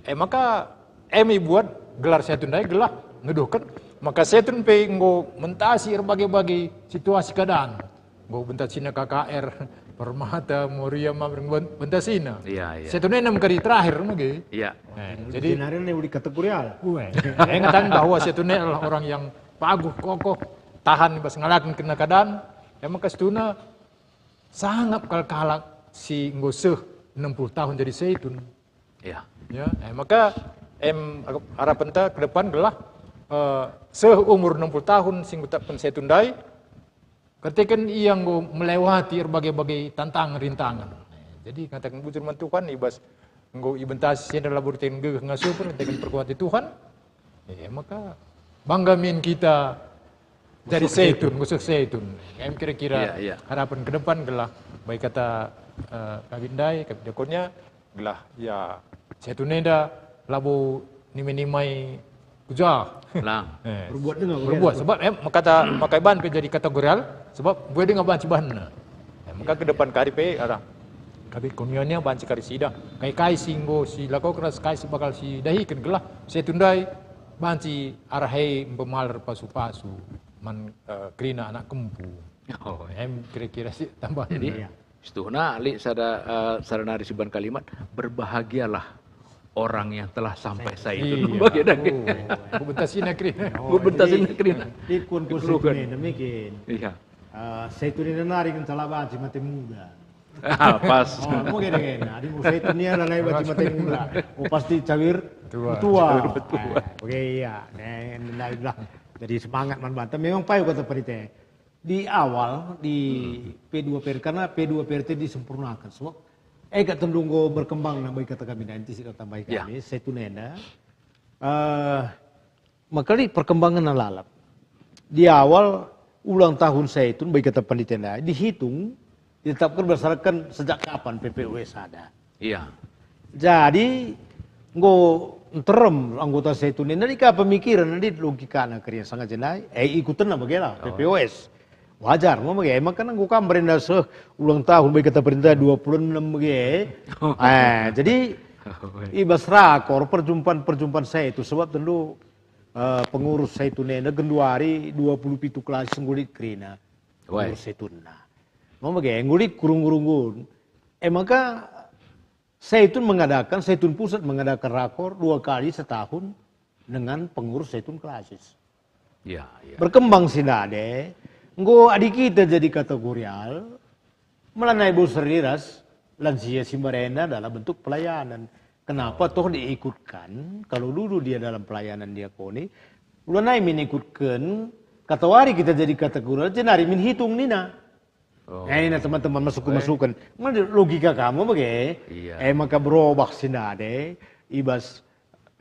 E maka, e me ibuat gelar Saitun ndai gelah ngeduhken maka Saitun pe enggo mentasi erbage-bage situasi keadaan. Enggo bentasina K K R, Permata, Moria, Mamre, enggo bentasina. Iya, iya. Saitun e nem kari terakhir mage. Iya. Eh, jadi jenari ne uli kategorial. Ue. Eh, ngataken bahwa Saitun e adalah orang yang paguh, kokoh, tahan bas ngalaken kena keadaan. E maka situhuna sangap kal kalak si enggo seh enam puluh tahun jadi Saitun. Ya. Ya, eh, maka, em, arapenta ke depan gelah, eh, seh umur enam puluh tahun si ngutapken Saitun ndai, erkiteken ia enggo melewati erbage-bage tantangan, rintangan. Eh, jadi ngataken bujur man Tuhan, i bas enggo ibentasi si enda labo erkiteken gegeh ngasupen, erkiteken perkuati Tuhan. Eh, maka bangga min kita jadi Ngusuk Saitun, Saitun. Ngusuk Saitun. Em kira-kira, iya, iya, harapan ke depan gelah bagi kata, eh, kawin ndai, kawin diakonnya, gelah, ya, Saitun enda labo nima-nimai kuja. Lang. Eh, berbuat denga, berbuat. Sebab, em, kata, maka iban pe jadi kategorial, sebab buat denga banci bahanna. Em, maka ke depan kari pe arah kawin diakonnya banci kari sidah. Kai-kai si enggo silakoken ras kai si bakal sidahiken gelah Saitun ndai banci arah e mbemaler pasu-pasu man, eh, kerina anak kempu. Oh. Em kira-kira si tambah. Jadi, iya, situhuna lit sada, eh, sada nari siban kalimat, "Berbahagialah orang yang telah sampai Saitun." Iya. Bagi dage. Oh, enggo bentasina kerina. Oh, enggo bentasina kerina. Jadi, di kun-kun Saitun enda mungkin. Iya. Eh, Saitun enda nari ngenca la banci mate muda. Ah, pas. Oh, mungkin, mungkin. Adi enggo Saitun ia lalai banci mate muda. Oh, pasti cawir tua. Cawir tua. Eh, oke, iya. Nah, nah, lah. Jadi semangat man banta. Memang payo kata Parite. Di awal, di, hmm, P dua P R, karena P dua P R T disempurnakan. Sebab, eh, kak tendu enggo berkembang nambah kata kami, nanti si tambahi kami, ya, Saitun enda. Eh, maka lit perkembangan lalap. Di awal ulang tahun Saitun, bagi kata Pandita enda, dihitung, ditetapkan berdasarkan sejak kapan P P O S ada. Iya. Jadi, enggo nterem anggota Saitun enda, adi ka pemikiran, adi logikana kerina sengaja ndai, eh, ikutenna bagela, oh, P P O S. Wajar me bage, emang kan enggo kam merenda seh ulang tahun bagi kata perintah dua puluh enam bage. Oh. Eh, jadi, oh, i bas rakor perjumpaan-perjumpaan Saitun, sebab tentu, eh, pengurus Saitun enda genduari dua puluh pitu kalak si enggo lit kerina. Wai. Pengurus Saitun. Nah, me bage, enggo lit kurung-kurunggun. Eh, maka Saitun mengadakan, Saitun Pusat mengadakan rakor dua kali setahun dengan pengurus Saitun Klasis. Ya, ya. Berkembang si ndai, enggo adi kita jadi kategorial, Melanai bos seri ras lansia si mbarenda dalam bentuk pelayanan. Kenapa toh diikutkan? Kalau dulu dia dalam pelayanan diakoni, ulanai min ikutken, katawari kita jadi kategori, jenari min hitung nina. Oh. Eh, nina teman-teman masuk ke masukan. Mana logika kamu bage? Iya. Eh, maka berubah si ndai, ibas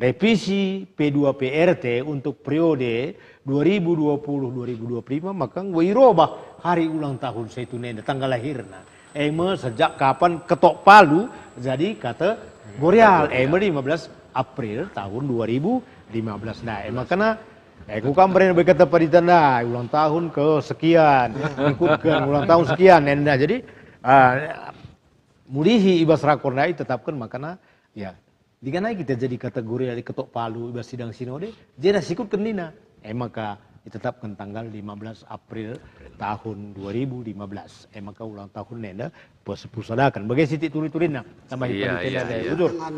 revisi P dua P R T untuk periode dua ribu dua puluh dua ribu dua puluh lima, maka enggo irobah hari ulang tahun Saitun enda, tanggal lahirna. E me sejak kapan ketok palu jadi kategorial. E me lima belas April tahun dua ribu lima belas. Nah, e makana, eh, ku kam beren bagi kata panitera ndai, ulang tahun ke sekian, ikutken ulang tahun sekian, enda. Jadi, ah, mulihi ibas rakor ndai tetapken makana, ya, diganai kita jadi kategori ari ketok palu ibas sidang sinode, jera sikut kenina. E maka ditetapken tanggal lima belas April tahun dua ribu lima belas. E maka ulang tahun enda pesepusadaken. Bage sitik turi-turina, tambahi. Iya, panitera iya, ndai. Iya. Bujur. Dengan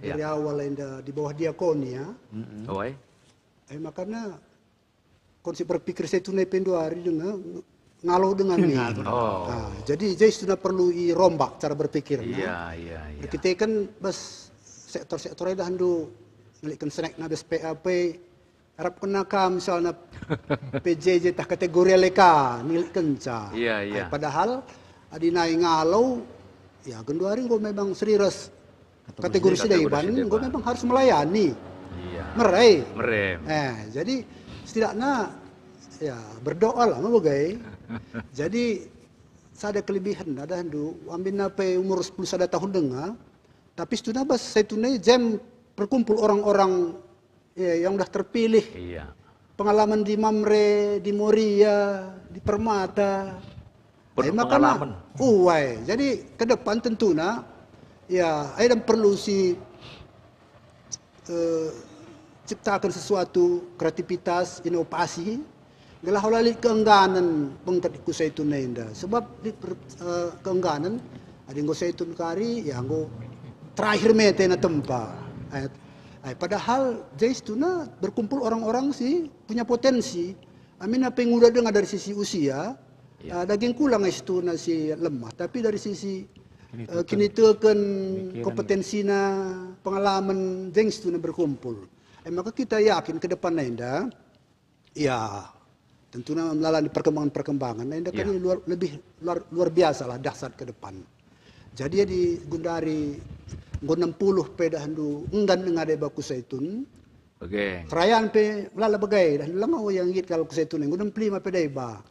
dari awal enda di bawah diakoni, ya. Mm-mm. Oi. E makana konsep berpikir Saitun e pe nduari denga ngalo dengan ni. Ngalo. Oh. Ah, jadi, jadi situhuna perlu irombak cara berpikirna. Iya, iya, iya. Erkiteken bas sektor-sektor enda ndu nilihken senekna bas P A P, arapkenna ka misalna P J J tah kategori leka nilihkenca. Iya, iya. Ai, padahal adi nai ngalo, ya, genduari enggo memang seri ras kategori si deban, enggo memang harus melayani. Iya. Mere. Mere. Eh, jadi setidaknya, ya, berdoa lah, mau bage. Jadi, sada kelebihen, ada ndu, ambina pe umur sepuluh sada tahun denga, tapi situhuna bas Saitun e jem berkumpul orang-orang, ya, yang udah terpilih. Iya. Pengalaman di Mamre, di Moria, di Permata. Penuh pengalaman. Uai. Jadi ke depan tentuna, ya, ai dem perlu si, eh, ciptakan sesuatu, kreativitas, inovasi, gelah ola lit keengganen bengket ku Saitun enda. Sebab lit per-, eh, keengganen, adi enggo Saitun kari, ya enggo terakhir me tena tempa. Ai, ai, padahal je situhuna berkumpul orang-orang si punya potensi. Amina pe nguda denga dari sisi usia, ya, eh, daging kula nge situhuna si lemah, tapi dari sisi, eh, kiniteken, pikiran, kompetensina, pengalaman, je situhuna berkumpul. Eh, maka kita yakin ke depan enda, ya, tentuna melalui perkembangan-perkembangan, enda kan luar, lebih luar, luar biasa lah, dahsyat ke depan. Jadi, ya, di gundari enggo enam puluh pe dahndu enggan ngada i bas ku Saitun. Oke. Kerayan pe melala bage, dahndu langa yang ngit kal ku Saitun, enggo enam puluh lima pe deba.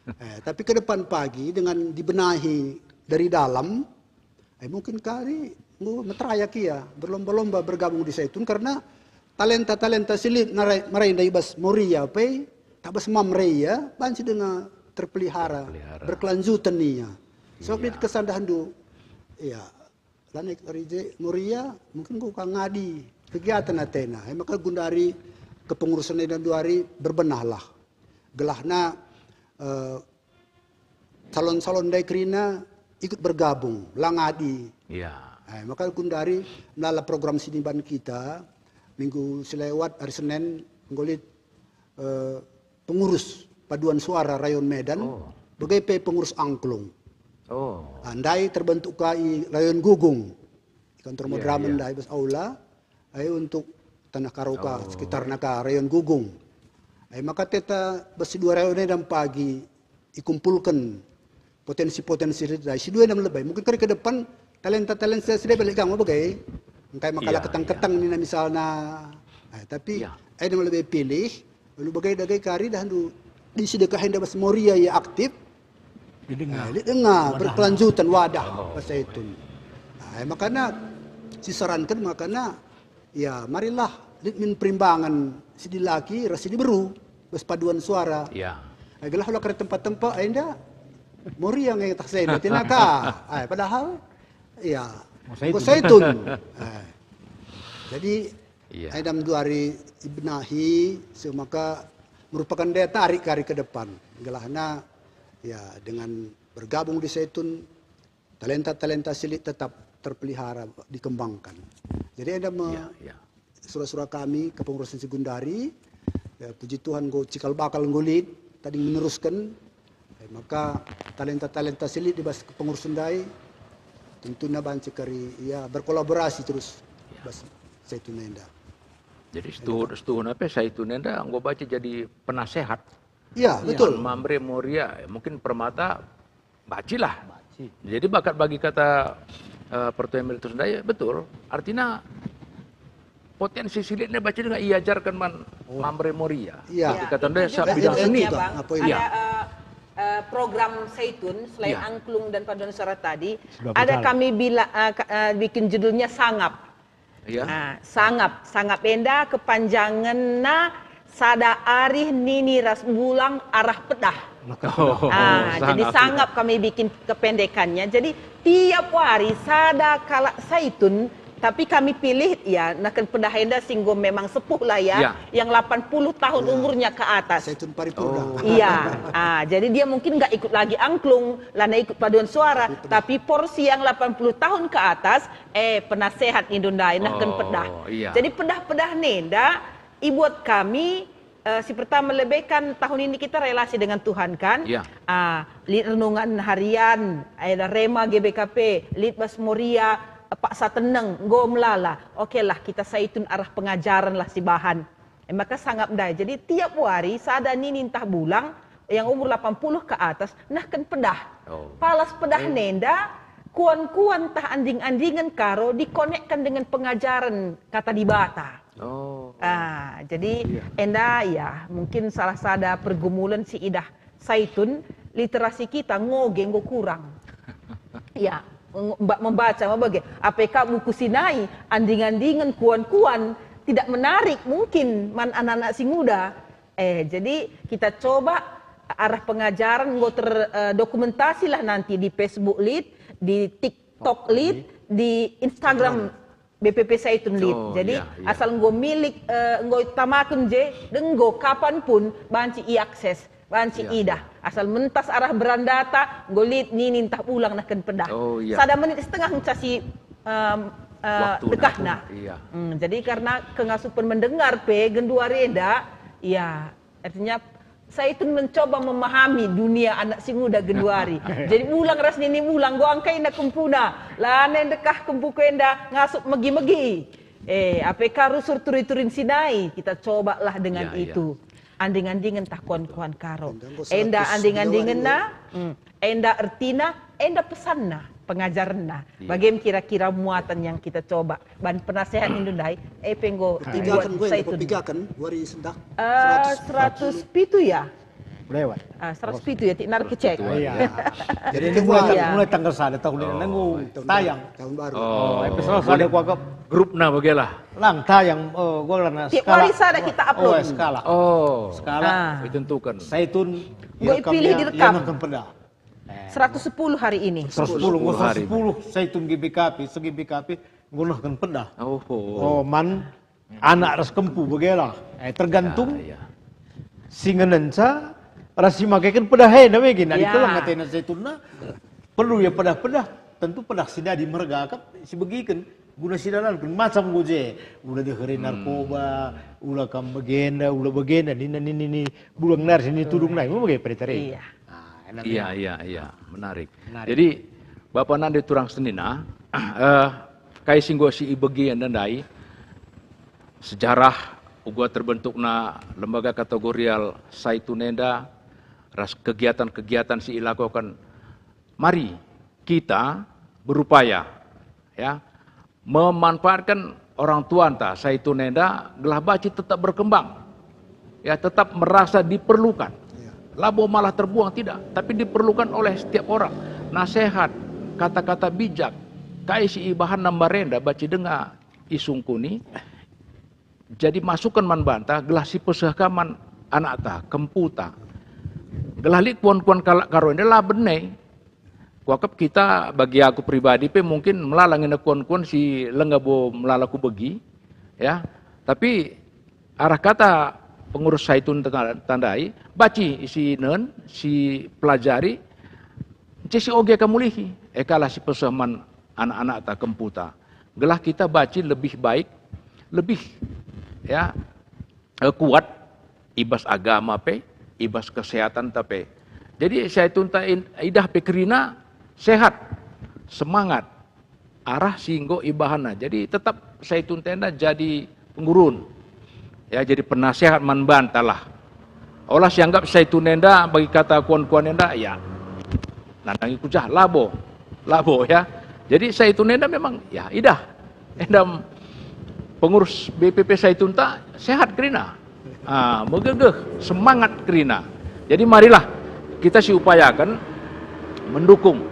Eh, tapi ke depan pagi dengan dibenahi dari dalam, eh, mungkin kari enggo meterayak ia, berlomba-lomba bergabung di Saitun karena talenta-talenta si lit narai-, marai ndai bas Moria pe, tah bas Mamre ia, banci denga terpelihara, terpelihara, berkelanjutan ia. Sebab lit kesan dahndu, ya, lanai kari je Moria, mungkin enggo ka ngadi kegiatan atena. E maka gundari kepengurusan enda nduari berbenahlah. Gelahna, eh, calon-calon ndai kerina ikut bergabung, la ngadi. Iya. Eh, maka gundari melala program si diban kita, minggu si lewat hari Senin, enggo lit, eh, pengurus paduan suara Rayon Medan, oh, bage pe pengurus angklung. Oh. Ah, ndai terbentuk ka i Rayon Gugung, i kantor, iya, Madramen, iya, ndai bas aula, ai untuk Tanah Karoka, oh, sekitarna ka, Rayon Gugung. Ai maka teta bas si dua rayon enda pagi ikumpulken potensi-potensi si dua enda me lebe. Mungkin kari ke depan talenta-talenta si dua balik gang bage. Engkai maka la keteng-keteng nina misalna. Ai, tapi, iya, enda me lebe pilih, lalu bage dage kari dahndu di si dekah enda bas Moria ia aktif. Didenga. Eh, didenga, berkelanjutan wadah, oh, bas Saitun. Ai, makana sisaranken makana, ya, marilah lit min perimbangan si dilaki ras si diberu bas paduan suara. Ya. Ai, gelah ola kari tempa-tempa, ai, enda Moria nge tah si enda, tena ka. Ai, padahal, ya, enggo Saitun. Ai. Jadi, iya, ai, dahndu ari ibenahi, semaka merupakan daya tarik kari ke depan. Gelahna, ya, dengan bergabung di Saitun, talenta-talenta si lit tetap terpelihara, dikembangkan. Jadi enda me, ya, ya, sura-sura kami kepengurusan si gundari, ya, puji Tuhan enggo cikal bakal enggo lit, tading menerusken, eh, Maka talenta-talenta si lit i bas kepengurusen ndai, tentuna banci kari, ya, berkolaborasi terus bas Zaitun enda. Jadi setuhu, setuhuna pe Zaitun enda enggo banci jadi penasehat. Ya, betul. Mamre Moria, mungkin Permata bacilah. Jadi bakat bagi kata, eh, Pertua Emeritus ndai, betul. Artinya potensi si lit ndai banci denga iajarken man Mamre Moria. Iya. Tapi kata ndai, itu juga bidang seni juga, Bang. Ada, eh, eh, program Zaitun, selain angklung dan paduan suara tadi, ada kami bila, eh, ka-, eh, bikin judulnya Sangap. Iya. Ah, Sangap. Sangap enda kepanjangenna sada arih nini ras bulang arah pedah. Ah, jadi Sangap kami bikin kependekannya. Jadi tiap wari sada kalak Zaitun, tapi kami pilih, ya, nahken pedah enda si enggo memang sepuh lah, ya, yang delapan puluh tahun umurnya ke atas. Zaitun paripurna. Iya. Ah, jadi dia mungkin nggak ikut lagi angklung, lana ikut paduan suara, tapi porsi yang delapan puluh tahun ke atas, eh, penasehat nindu ndai nahken pedah. Jadi pedah-pedah nenda ibuat kami, eh, si pertama lebe kan tahun ini kita relasi dengan Tuhan kan? Ah, lit renungan harian, ada rema G B K P, lit bas Moria, paksa teneng, enggo melala. Oke lah, kita Zaitun arah pengajaren lah si bahan. Eh, maka Sangap ndai. Jadi tiap wari sada nini ntah bulang yang umur delapan puluh ke atas nahken pedah. Palas pedah nenda, kuan-kuan ntah anding-andingen Karo dikonekkan dengan pengajaren Kata Dibata. Ah, jadi enda, ya, mungkin salah sada pergumulan si idah Zaitun, literasi kita ngoge enggo kurang. Ya, eng-, mba-, membaca, mebage. Apai ka buku si nai, anding-andingen, kuan-kuan, tidak menarik mungkin man anak-anak si nguda. Eh, jadi kita coba arah pengajaren enggo ter-, eh, dokumentasilah nanti di Facebook lit, di TikTok lit, di Instagram B P P Zaitun lit. Jadi asal enggo milik, eh, enggo itamaken je, enggo kapan pun banci iakses, banci idah. Asal mentas arah berandata, enggo lit nini ntah bulang nahken pedah. Sada menit setengah ngenca si, em, eh, dekahna. Hmm, jadi karena kengasupen mendengar pe genduari enda, ya, artinya, Zaitun mencoba memahami dunia anak si nguda genduari. Jadi bulang ras nini bulang, enggo angkaina kempuna. Lanai ndekah kempuku enda ngasup megi-megi. Eh, apai ka rusur turi-turin si nai, kita cobalah dengan itu. Anding-andingen ntah kuan-kuan Karo. Enda anding-andingenna, hmm, enda ertina, enda pesanna, pengajarenna. Bage me kira-kira muatan yang kita coba. Ban penasehat nindu ndai, e pe enggo ibuat Zaitun. Pepigaken, wari sendah. Eh, seratus pitu ya? Lewat. Ah, seratus pitu ya, tik nar kecek. Iya. Jadi ini mulai, mulai tanggal sada tahun ini, nunggu tayang. Tahun baru. Oh, episode sada kuakap. Grupna bagelah. Lang tayang, eh, gua karena tiap hari sada kita upload. Oh, skala. Oh. Skala. Ditentukan. Zaitun. Gua pilih direkam. Nahken pedah. Seratus sepuluh hari ini. Seratus sepuluh, seratus sepuluh Zaitun G B K P, se-G B K P, nggo nahken pedah. Oh, man anak ras kempu bagela. Eh, tergantung si ngenenca ras si makeken pedah enda me gin. Adi keleng atena Zaitunna, perlu ia pedah-pedah. Tentu pedah si dadi merga akap si begiken. Guna sidalanken macam enggo je, ula deheri narkoba, ula kam bagenda, ula bagenda, nina nini ni bulang nari sini tudung nai, enggo bage pede tare. Iya. Iya, iya, iya, menarik. Jadi, Bapa nande turang senina, eh, kai si enggo si ibegi enda ndai, sejarah uga terbentukna lembaga kategorial Zaitun enda, ras kegiatan-kegiatan si ilakoken, mari kita berupaya, ya, memanfaatkan orang tuanta Zaitun enda gelah banci tetap berkembang, ya, tetap merasa diperlukan. Labo malah terbuang, tidak, tapi diperlukan oleh setiap orang. Nasehat, kata-kata bijak, kai si ibahanna mbarenda banci denga isungkuni, jadi masuken man banta gelah sipeseh ka man anakta, kemputa. Gelah lit kuan-kuan kalak Karo enda la bene. Kuakap kita, bagi aku pribadi pe mungkin melala nge kuan-kuan si langa bo melala kubegi, ya. Tapi arah kata pengurus Zaitun tanda-, tandai, baci isinen, si pelajari, ence si oge ka mulihi, e kalah sipeseh man anak-anakta, kemputa. Gelah kita banci lebih baik, lebih, ya, eh, kuat i bas agama pe, i bas kesehatanta pe. Jadi saitunta in-, idah pe kerina, sehat, semangat, arah si enggo ibahanna. Jadi tetap saitunta enda jadi pengurun. Ya, jadi penasehat man banta lah. Ola sianggap saitun enda bagi kata kuan-kuan enda, ya, nandangi kujah, labo. Labo, ya. Jadi saitun enda memang, ya, idah. Enda pengurus B P P saitunta sehat kerina. Ah, megegeh, semangat kerina. Jadi marilah kita siupayaken mendukung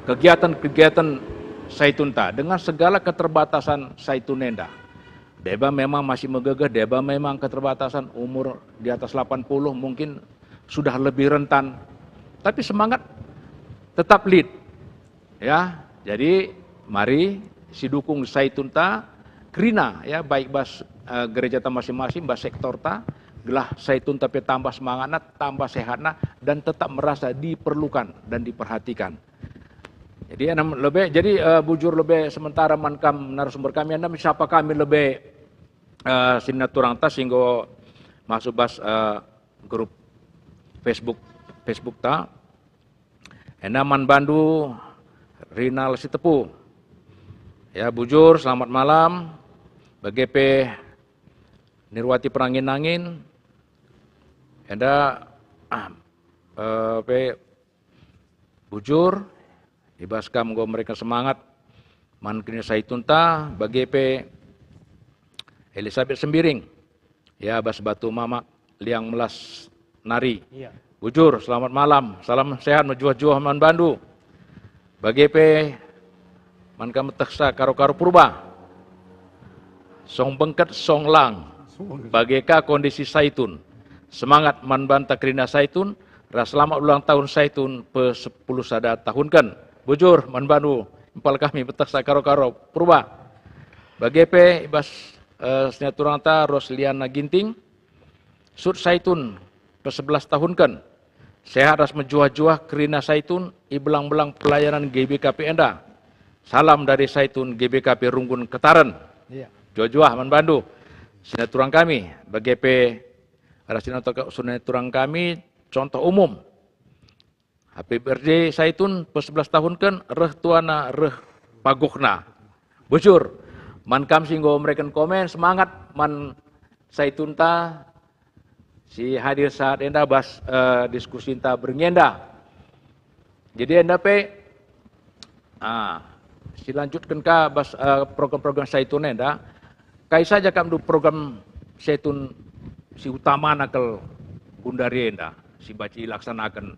kegiatan-kegiatan saitunta dengan segala keterbatasan saitun enda. Deba memang masih megegeh, deba memang keterbatasan umur di atas delapan puluh, mungkin sudah lebih rentan. Tapi semangat tetap lit. Ya, jadi mari sidukung saitunta kerina, ya, baik bas, eh, gerejata masing-masing, bas sektorta, gelah saitunta pe tambah semangatna, tambah sehatna, dan tetap merasa diperlukan dan diperhatikan. Jadi, enda lebe, jadi, eh, bujur lebe sementara man kam narasumber kami, enda sapa kami lebe, eh, sinaturangta si enggo masuk bas, eh, grup Facebook, Facebookta. Enda man bandu Rinal Sitepu. Ya, bujur, selamat malam. Bage pe Nirwati Perangin-angin. Enda, ah, eh, pe bujur, i bas kam enggo mereken semangat man kerina saitunta, bage pe Elisabet Sembiring, ya, bas Batu Mamak, Liang Melas nari. Iya. Bujur, selamat malam, salam sehat mejuah-juah man bandu. Bage pe man kam metehsa Karo-Karo Purba. Song bengket, song lang. Song bengket. Bage ka kondisi saitun. Semangat man banta kerina saitun, ras selamat ulang tahun saitun pe sepuluh sada tahunken. Bujur man bandu, impal kami metehsa Karo-Karo Purba. Bage pe i bas, eh, sinaturangta Rosliana Ginting, sut saitun pe sebelas tahunken. Sehat ras mejuah-juah kerina saitun i belang-belang pelayanan G B K P enda. Salam dari saitun G B K P Runggun Ketaren. Iya. Juah-juah man bandu. Sinaturang kami, bage pe ras sinaturang kami, contoh umum. Happy birthday saitun, pe sebelas tahunken, reh tuana, reh paguhna. Bujur, man kam si enggo mereken komen, semangat man saitunta si hadir saat enda bas, eh, diskusinta berngi enda. Jadi enda pe, ah, silanjutken ka bas, eh, program-program saitun enda, kai saja kam ndu program saitun si utamana kal gundari enda, si banci ilaksanaken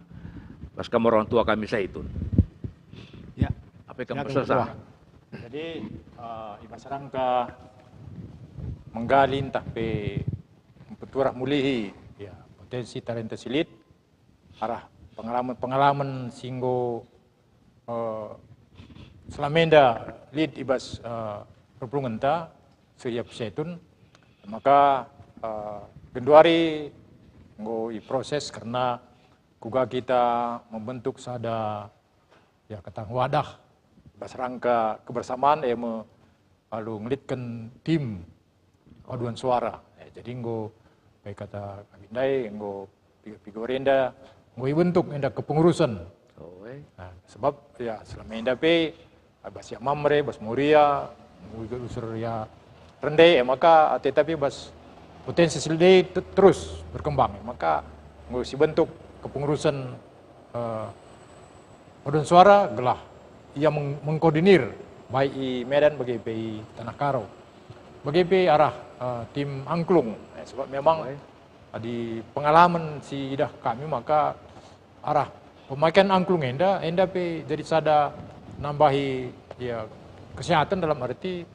bas kam orang tua kami saitun? Ya. Apa kam ya, persesa? Ketua. Jadi, eh, i bas rangka menggali ntah pe mpeturah mulihi, ya, potensi talenta si lit, arah pengalaman-pengalaman si enggo, eh, selama enda lit i bas, eh, perpulungenta, Surya Pesetun, maka, eh, genduari enggo iproses kerna kuga kita membentuk sada, ya, kata wadah bas rangka kebersamaan, e me alu ngelitken tim paduan suara. Eh, jadi enggo, baik kata kami ndai, enggo piga-piga wari enda, enggo ibentuk enda kepengurusen. Oh, eh. Nah, sebab, ya, selama enda pe, ah, bas ya Mamre, bas Moria, enggo ikut usur ya Rende, ya, maka, ah, tetapi bas potensi si lit te-, terus berkembang, ya, maka enggo sibentuk kepengurusen, eh, paduan suara gelah ia meng-, mengkoordinir baik i Medan bage pe i Tanah Karo. Bage pe arah, eh, tim angklung. Eh, sebab memang adi pengalaman si idah kami maka arah pemakaian angklung enda, enda pe jadi sada nambahi, ya, kesehatan dalam arti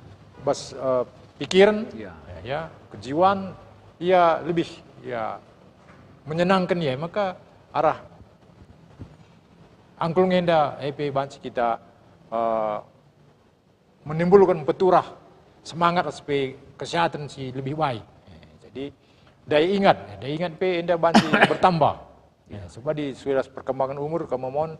bas, eh, pikiran, ya, ya, kejiwaan, ya, lebih, ya, menyenangkan, ya, maka arah angklung enda, eh, pe banci kita, eh, menimbulkan peturah semangat ras pe kesehatan si lebih baik. Eh, jadi, daya ingat, daya ingat pe enda banci bertambah. Ya, sebab di seiring ras perkembangan umur, kami mohon,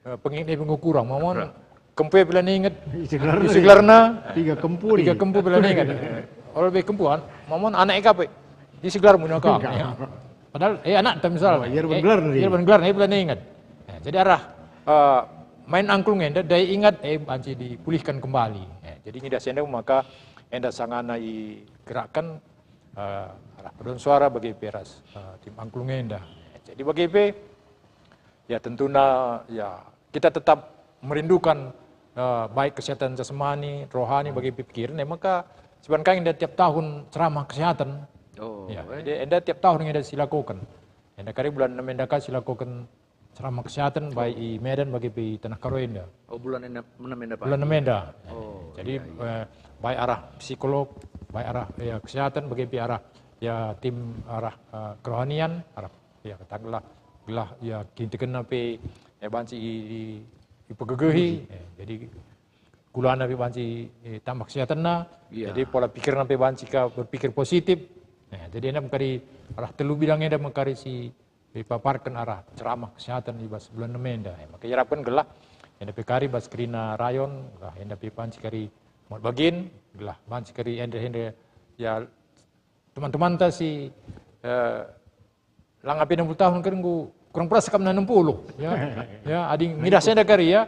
eh, pengingat pe enggo kurang, mohon. Kempu pe la inget. Isi gelarna. Isi gelarna. Tiga kempu nih. Tiga kempu pe la inget. Ola be kempu, mohon anak e ka pe. Isi gelarmu naka. Enggak. Ya. Padahal, eh, anak, misal. Oh, iya, eh, gelar nih. Iya, gelar nih, pe la inget. Eh, jadi arah, eh, main angklung enda dai ingat, eh, banci dipulihkan kembali. Eh, jadi ngidah si enda maka enda sangana igerakkan, eh, arah paduan suara bage pe ras, eh, tim angklung enda. Eh, jadi bage pe, ya, tentuna, ya, kita tetap merindukan, eh, baik kesehatan jasmani, rohani, bagi pikiran, eh, maka siban kai enda tiap tahun ceramah kesehatan. Oh, ya, eh. Jadi enda tiap tahun enda silakoken. Enda kari bulan enem enda ka silakoken ceramah kesehatan, baik i Medan bagi pe i Tanah Karo enda. Oh, bulan enem, enem enda, Pak? Bulan enem enda. Oh, jadi, iya, iya. Eh, baik arah psikolog, baik arah, ya, kesehatan, bagi pe arah, ya, tim arah, eh, kerohanian, arah, ya, katakanlah, gelah, ya, kiniteken pe, ya, banci i, i, ipegegehi. Ya, jadi, gulana pe banci, eh, tambah kesehatanna. Iya. Jadi, pola pikirna pe banci ka berpikir positif. Nah, jadi, enda mekari arah telu bidang enda mekari si ipaparken arah ceramah kesehatan i bas bulan enem enda. Eh, maka iarapken gelah enda pe kari bas kerina rayon, gelah enda pe banci kari muat bagin, gelah banci kari enda-enda, ya, teman-temanta si, eh, langa pe enam puluh tahun kari enggo kurang peras kap enam puluh, ya. Ya, adi ngidah si enda kari, ya.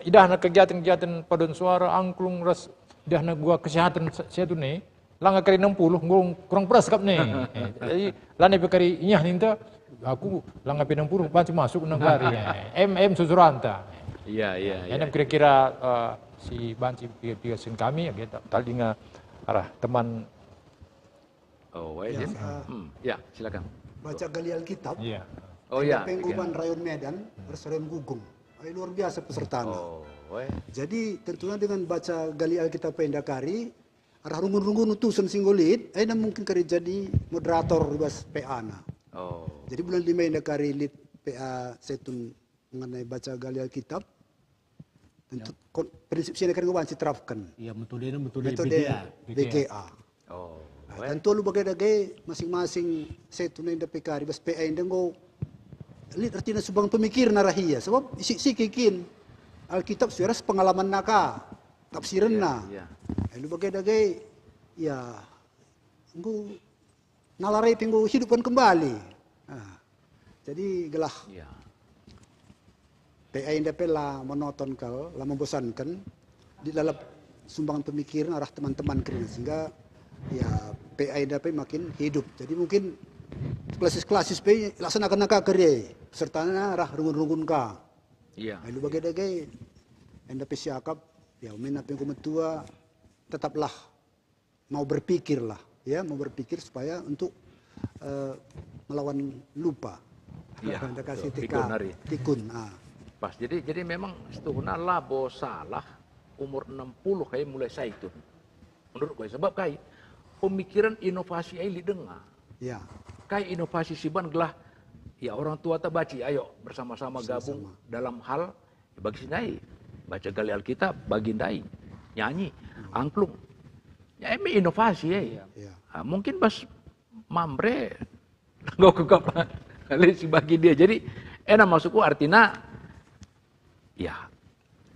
Idahna kegiatan-kegiatan paduan suara, angklung ras idahna gua kesehatan se-, setu ne. Langa kari enam puluh, enggo kurang peras kap ne. Eh, jadi, lanai pe kari inyah ninta, aku langa pe enam puluh, banci masuk nang kari. Eh, M M susuranta. Iya, iya, iya. Enem kira-kira, eh, si banci piga-piga sen kami, ya, kita taldinga arah teman. Oh, eh, ya, Jen. Eh, hmm, ya, silakan. Baca gali Alkitab. Iya. Oh, ya, pengguman rayon Medan, ras rayon Gugong. Eh, luar biasa pesertana. Oh, eh. Jadi, tentunya dengan baca gali Alkitab enda kari, arah runggun-runggun utusen si enggo lit, enda mungkin kari jadi moderator i bas P A-na. Oh. Jadi bulan lima enda kari lit P A Setun mengenai baca gali Alkitab. Tentu kon-, prinsip si enda kari enggo banci terapken. Ya, metodena metode B G A. B G A. Oh, nah, eh. Tentu alu bage dage masing-masing Setun enda pe kari bas P A enda enggo lit ertina sumbang pemikirna arah ia. Sebab isi-, isiki kin Alkitab sue ras pengalamanna ka. Tafsirenna. Iya, iya. Alu bage dage, ya, enggo nalari pe enggo hidupken kembali. Ah. Jadi gelah P A enda pe la monoton kal, la membosanken, di lalap sumbangan pemikiran arah teman-teman kerina, sehingga, ya, P A enda pe makin hidup. Jadi mungkin klasis-klasis pe laksanaken ka kari, pesertana arah runggun-runggun ka. Iya. Alu bage dage, enda pe siakap, ya, umena pe enggo metua, tetaplah mau berpikirlah, ya, mau berpikir supaya untuk, eh, melawan lupa. Iya, enda kasih betul. Tikun nari. Tikun, ah. Pas, jadi, jadi memang setuhuna labo salah umur enam puluh kai mulai Setun. Menurutku, sebab kai? Pemikiran inovasi ai lit denga. Ya. Kai inovasi si ban gelah, ya, orang tua ta banci, ayo bersama-sama gabung dalam hal, ya, bagi si ndai, baca gali Alkitab, bagi ndai, nyanyi, angklung. Ya, eme inovasi, eh. Iya. Ah, mungkin bas Mamre, enggo kekap kali si bagi dia. Jadi, ena maksudku artina, ya,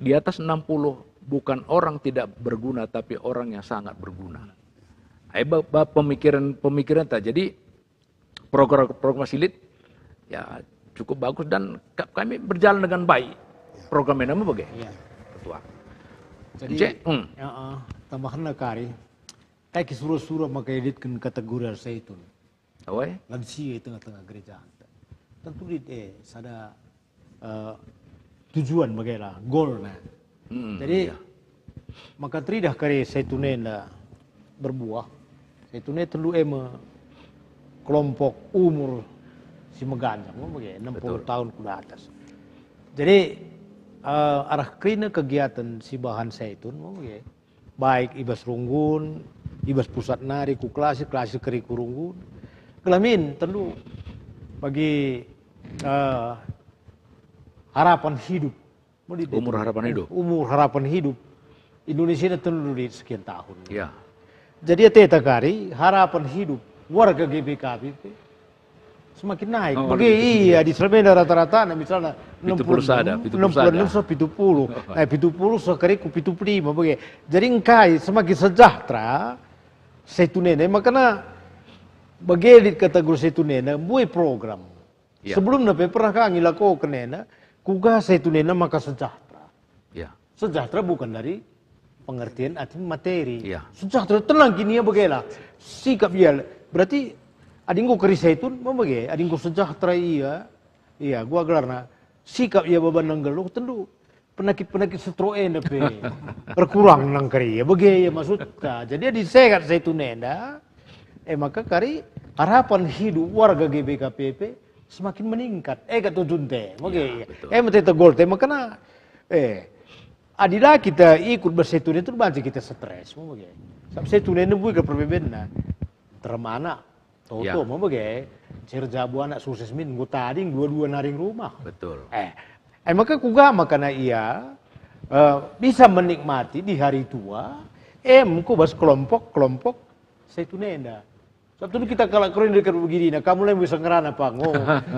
di atas enam puluh bukan orang tidak berguna, tapi orang yang sangat berguna. Ai ba, ba pemikiran, pemikiran ta. Jadi, program, program silit, ya, cukup bagus dan ka-, kami berjalan dengan baik. Ya. Program ini bage? Ya. Ketua. Jadi, Cek, hmm. Ya, eh, tambahanna kari, kai ki sura-sura maka ialitken kategori Setun. Awai? Lansia i tengah-tengah gereja. Tentu lit, eh, sada eh, tujuan bagela, goalna. Hmm, jadi, iya. Maka teridah kari Setun enda berbuah. Setun e tentu e me kelompok umur si meganjang, me bage, enam puluh tahun ku atas. Jadi, eh, arah kerina kegiatan si bahan Setun, me bage, baik i bas runggun, i bas pusat nari ku klasis, klasis kari ku runggun. Gelah min tentu bagi, eh, harapan hidup. Umur harapan hidup. Umur harapan hidup. Indonesia ini tentu di sekian tahun. Ya. Jadi ateta kari harapan hidup warga G B K P semakin naik. Oh, bagi iya, di Serbenda rata-rata, nah, misalnya pitu puluh sada, enam puluh enam, pitu puluh sada. Enam puluh enam sampai pitu puluh. Nah, pitu puluh sekali ku pitu puluh lima, bagi. Jadi engkai semakin sejahtera Setun enda, makana bagi lit kategori Setun enda, mbue program. Ya. Sebelumna pe pernah ka ngilakoken enda, Kuga Zaitun enda maka sejahtera? Ya. Sejahtera bukan dari pengertian arti materi. Ya. Sejahtera, tenang kin ia, bagela. Sikap ia. Berarti adi enggo kari Zaitun, me bage. Adi enggo sejahtera ia, ia, kuga gelarna, sikap ia baban nggeluh, tentu penakit-penakit stroke enda pe berkurang nang kari ia. Bage ia maksudta. Jadi adi sehat Zaitun enda, eh, maka kari harapan hidup warga G B K P P semakin meningkat. Eh, kak tujunta, bage. Ya, betul. Eh, mate tegolta, makana, eh, adi la kita ikut bas Zaitun enda, banci kita stres, bage. Sabab Zaitun enda mbue kal perbebenna. Terem anak, toto, ya, me bage. Sirja abu anak sukses min, enggo tading dua-dua naring rumah. Betul. Eh, eh, maka kuga makana ia, eh, bisa menikmati di hari tua, em, ku bas kelompok-kelompok Zaitun enda. Sabtu kita kalak kerina dekat begini, nah, kamu lain bisa ngerana apa, ngo.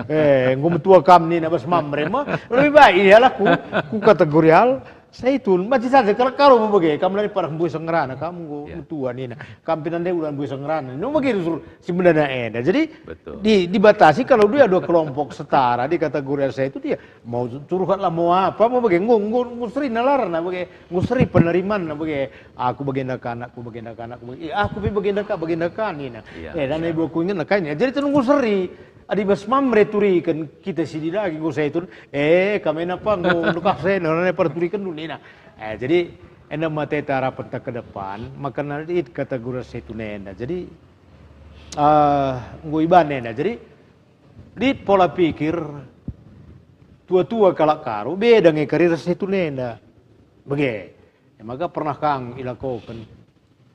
Eh, enggo metua kam nina bas Mamre me. Lebih baik ialah ku, ku kategorial Zaitun. Masih saja kalak Karo me bage, kam lain parah mbue sengerana, kam enggo, ya, metua nina. Kam pe nande ulang mbue sengerana. No bage suruh si bendana enda. Jadi, betul, di, dibatasi kalau dia dua kelompok setara di kategorial Zaitun, dia mau curhatlah, mau apa, mau bage, enggo, enggo, enggo seri nalarna bage, enggo seri penerimanna bage. Aku bagenda ka anakku, bagenda ka anakku, bage, eh, aku pe bagenda ka, bagenda ka nina. Iya, eh, dan iya. Ibu aku inget kai nina. Jadi tenunggu seri. Adi bas Mamre turiken kita si di daging ku Zaitun, eh, kami napa enggo ndekah saya, nana pada turiken dulu nina. Eh, jadi enda mate ta harapen ta ke depan, maka nanti kategori Zaitun enda. Jadi, eh, enggo iban enda. Jadi, lit pola pikir tua-tua kalak Karo, beda nge kari ras Zaitun enda. Bage. E maka pernah kang ilakoken,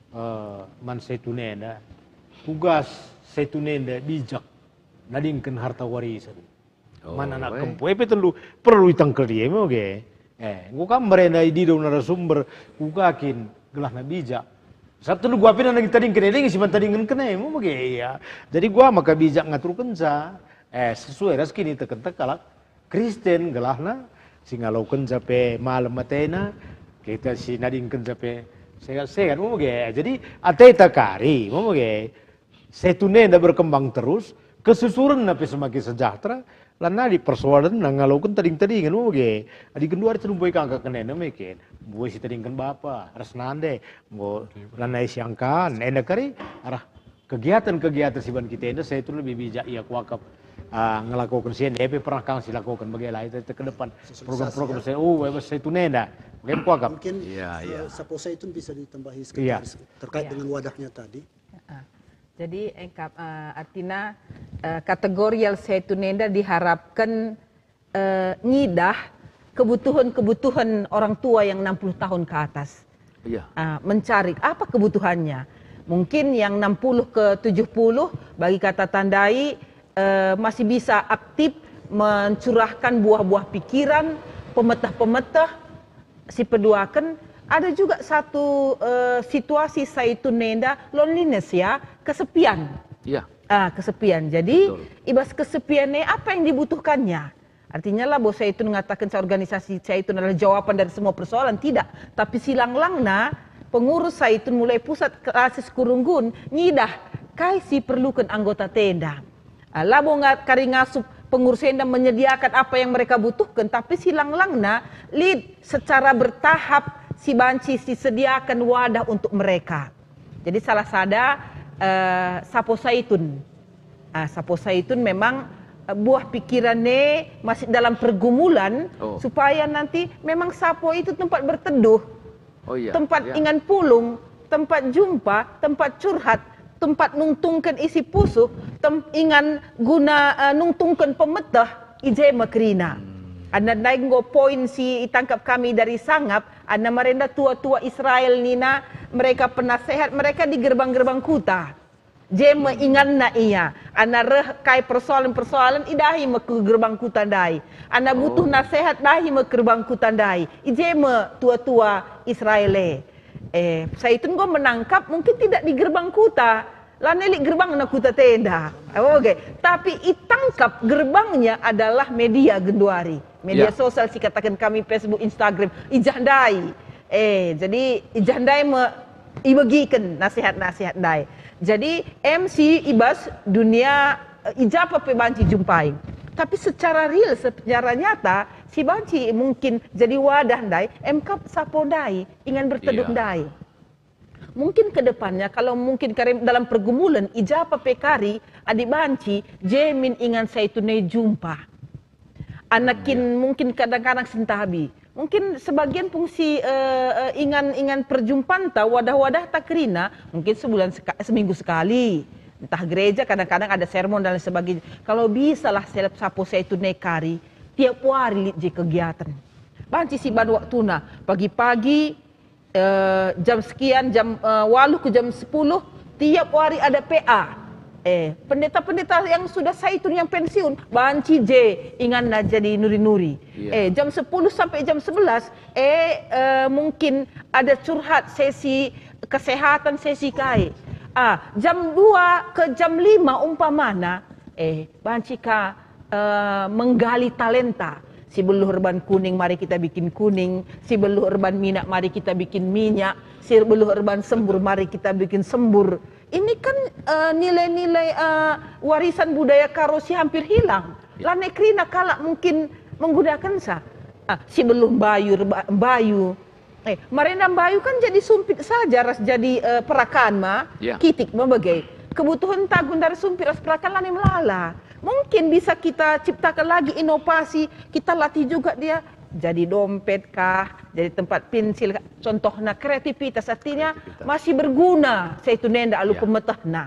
eh, man Zaitun enda, tugas Zaitun enda bijak nadingken harta warisen. Oh, man anak eh. Kempu, e pe tendu perlu itangkel dia me bage. Eh, enggo kam merenda idilo narasumber, kuga kin gelahna bijak. Sabab tendu gua pe nang itadingken e, si man tadingken e, me bage, iya. Jadi gua maka bijak ngaturkenca, eh, sesuai ras kinitekenta kalak Kristen gelahna si ngalokenca pe malem atena, kita si nadingkenca pe sehat-sehat, me bage. Jadi ateta kari, me bage. Zaitun enda berkembang terus, kesusurenna pe semakin sejahtera, lanai persoalenna ngaloken tading-tadingen, me bage. Adi genduari terlumpoi kangka kenena meken, mbue si tadingken bapa, ras nande, enggo lanai siangkan, enda kari arah kegiatan-kegiatan si ban kita enda, Zaitun lebih bijak ia kuakap, ah, ngelakoken si enda, e pe pernah kang si lakoken bage lah, itu ke depan program-program saya, oh, bebas Zaitun enda, bage kuakap. Mungkin, iya, eh, iya. Sapo Zaitun bisa ditambahi sekedar, iya, terkait, iya, dengan wadahnya tadi. Ah. Jadi, engkap, eh, artina, eh, kategorial Zaitun enda diharapkan eh, ngidah kebutuhan-kebutuhan orang tua yang enam puluh tahun ke atas. Iya. Ah, mencari apa kebutuhannya. Mungkin yang enam puluh ke tujuh puluh, bagi kata tandai, eh, masih bisa aktif mencurahkan buah-buah pikiran, pemeteh-pemeteh, si peduaken, ada juga satu, eh, situasi Zaitun enda loneliness ya, kesepian. Iya. Ah, kesepian. Jadi, betul, ibas kesepian e apa yang dibutuhkannya? Artinya labo Zaitun ngatakenca organisasi Zaitun adalah jawaban dari semua persoalan, tidak. Tapi silang-langna pengurus Zaitun mulai pusat ke asis kurunggun ngidah kai si perluken anggota tenda. Ah, labo nga-, kari ngasup pengurus enda menyediakan apa yang mereka butuhkan, tapi silang-langna lit secara bertahap si banci sisediakan wadah untuk mereka. Jadi salah sada, eh, Sapo Zaitun. Ah, Sapo Zaitun memang, eh, buah pikiran e masih dalam pergumulan, oh, supaya nanti memang Sapo itu tempat berteduh, oh, iya, tempat, iya, ingan pulung, tempat jumpa, tempat curhat, tempat nungtungken isi pusuh, tem-, ingan guna, eh, nungtungken pemeteh, i je me kerina. Hmm. Enda ndai enggo poin si itangkap kami dari Sangap, enda marenda tua-tua Israel nina, mereka penasehat, mereka di gerbang-gerbang kuta. Je me inganna ia, ana reh kai persoalan-persoalan, idahi me ku gerbang kuta ndai. Ana butuh, oh, nasehat, dahi me ku gerbang kuta ndai. I je me tua-tua Israel e. Eh, Zaitun enggo menangkap mungkin tidak di gerbang kuta. Lanai lit gerbangna kuta tenda. Oke. Tapi itangkap gerbangnya adalah media genduari. Media, ya, sosial si kataken kami, Facebook, Instagram, i jah ndai. Eh, jadi i jah ndai me ibegiken nasihat-nasihat ndai. Jadi, M C i bas dunia, eh, i ja pe banci jumpai. Tapi secara real, secara nyata, Si banci mungkin jadi wadah ndai, emkap sapo ndai, ingan berteduh Iya. ndai. Mungkin ke depannya, kalau mungkin kari dalam pergumulan, i ja pe kari, adi banci, je min ingan saitun e jumpa. Anak kin Iya. mungkin kadang-kadang sentabi. Mungkin sebagian fungsi, eh, eh, ingan-ingan perjumpanta, wadah-wadahta kerina, mungkin sebulan seka-, seminggu sekali. Entah gereja kadang-kadang ada sermon dan lain sebagainya. Kalau bisalah selap sapo saitun e kari, tiap wari lit je kegiatan. Banci si ban waktuna, pagi-pagi, eh, jam sekian, jam, eh, waluh ku jam sepuluh, tiap wari ada P A. Eh, pendeta-pendeta yang sudah saitun, yang pensiun, banci je inganna jadi nuri-nuri. Iya. Eh, jam sepuluh sampai jam sebelas, eh, eh, mungkin ada curhat, sesi kesehatan, sesi kai. Ah, jam dua ke jam lima umpamana, eh, banci ka, eh, menggali talenta. Si beluh erban kuning, mari kita bikin kuning. Si beluh erban minak, mari kita bikin minyak. Si beluh erban sembur, mari kita bikin sembur. Ini kan, eh, nilai-nilai, eh, warisan budaya Karo si hampir hilang. Ya. Lanai kerina kalak mungkin menggunakenca. Ah, si beluh mbayu, erba-, mbayu. Eh, marenda mbayu kan jadi sumpit saja ras jadi, eh, perakan ma, Ya. kitik ma bage. Kebutuhenta gundari sumpit ras perakan lanai melala. Mungkin bisa kita ciptakan lagi inovasi, kita latih juga dia jadi dompet kah, jadi tempat pensil kah. Contohna kreativitas, artinya Kreativitas. masih berguna saitun enda alu Ya. pemetehna.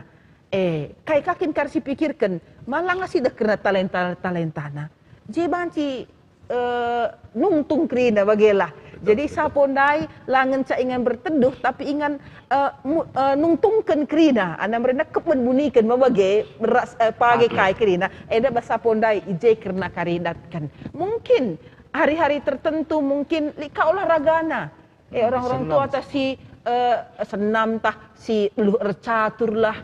Eh, kai ka kin kari sipikirken, ma langa si deh kerna talenta-talentana. Je banci, eh, nungtung kerina bagelah. Betul, Jadi betul. sapo ndai la ngenca ingan berteduh, tapi ingan, eh, mu-, eh, nungtungken kerina. Ana merenda keben buniken ma bage beras, eh, page Page. kai kerina. Enda bas sapo ndai i je kerna kari datken. Mungkin hari-hari tertentu mungkin lit ka olahragana. Eh, Mungkin orang-orang senam. tua tah si, eh, senam tah si beluh ercatur lah.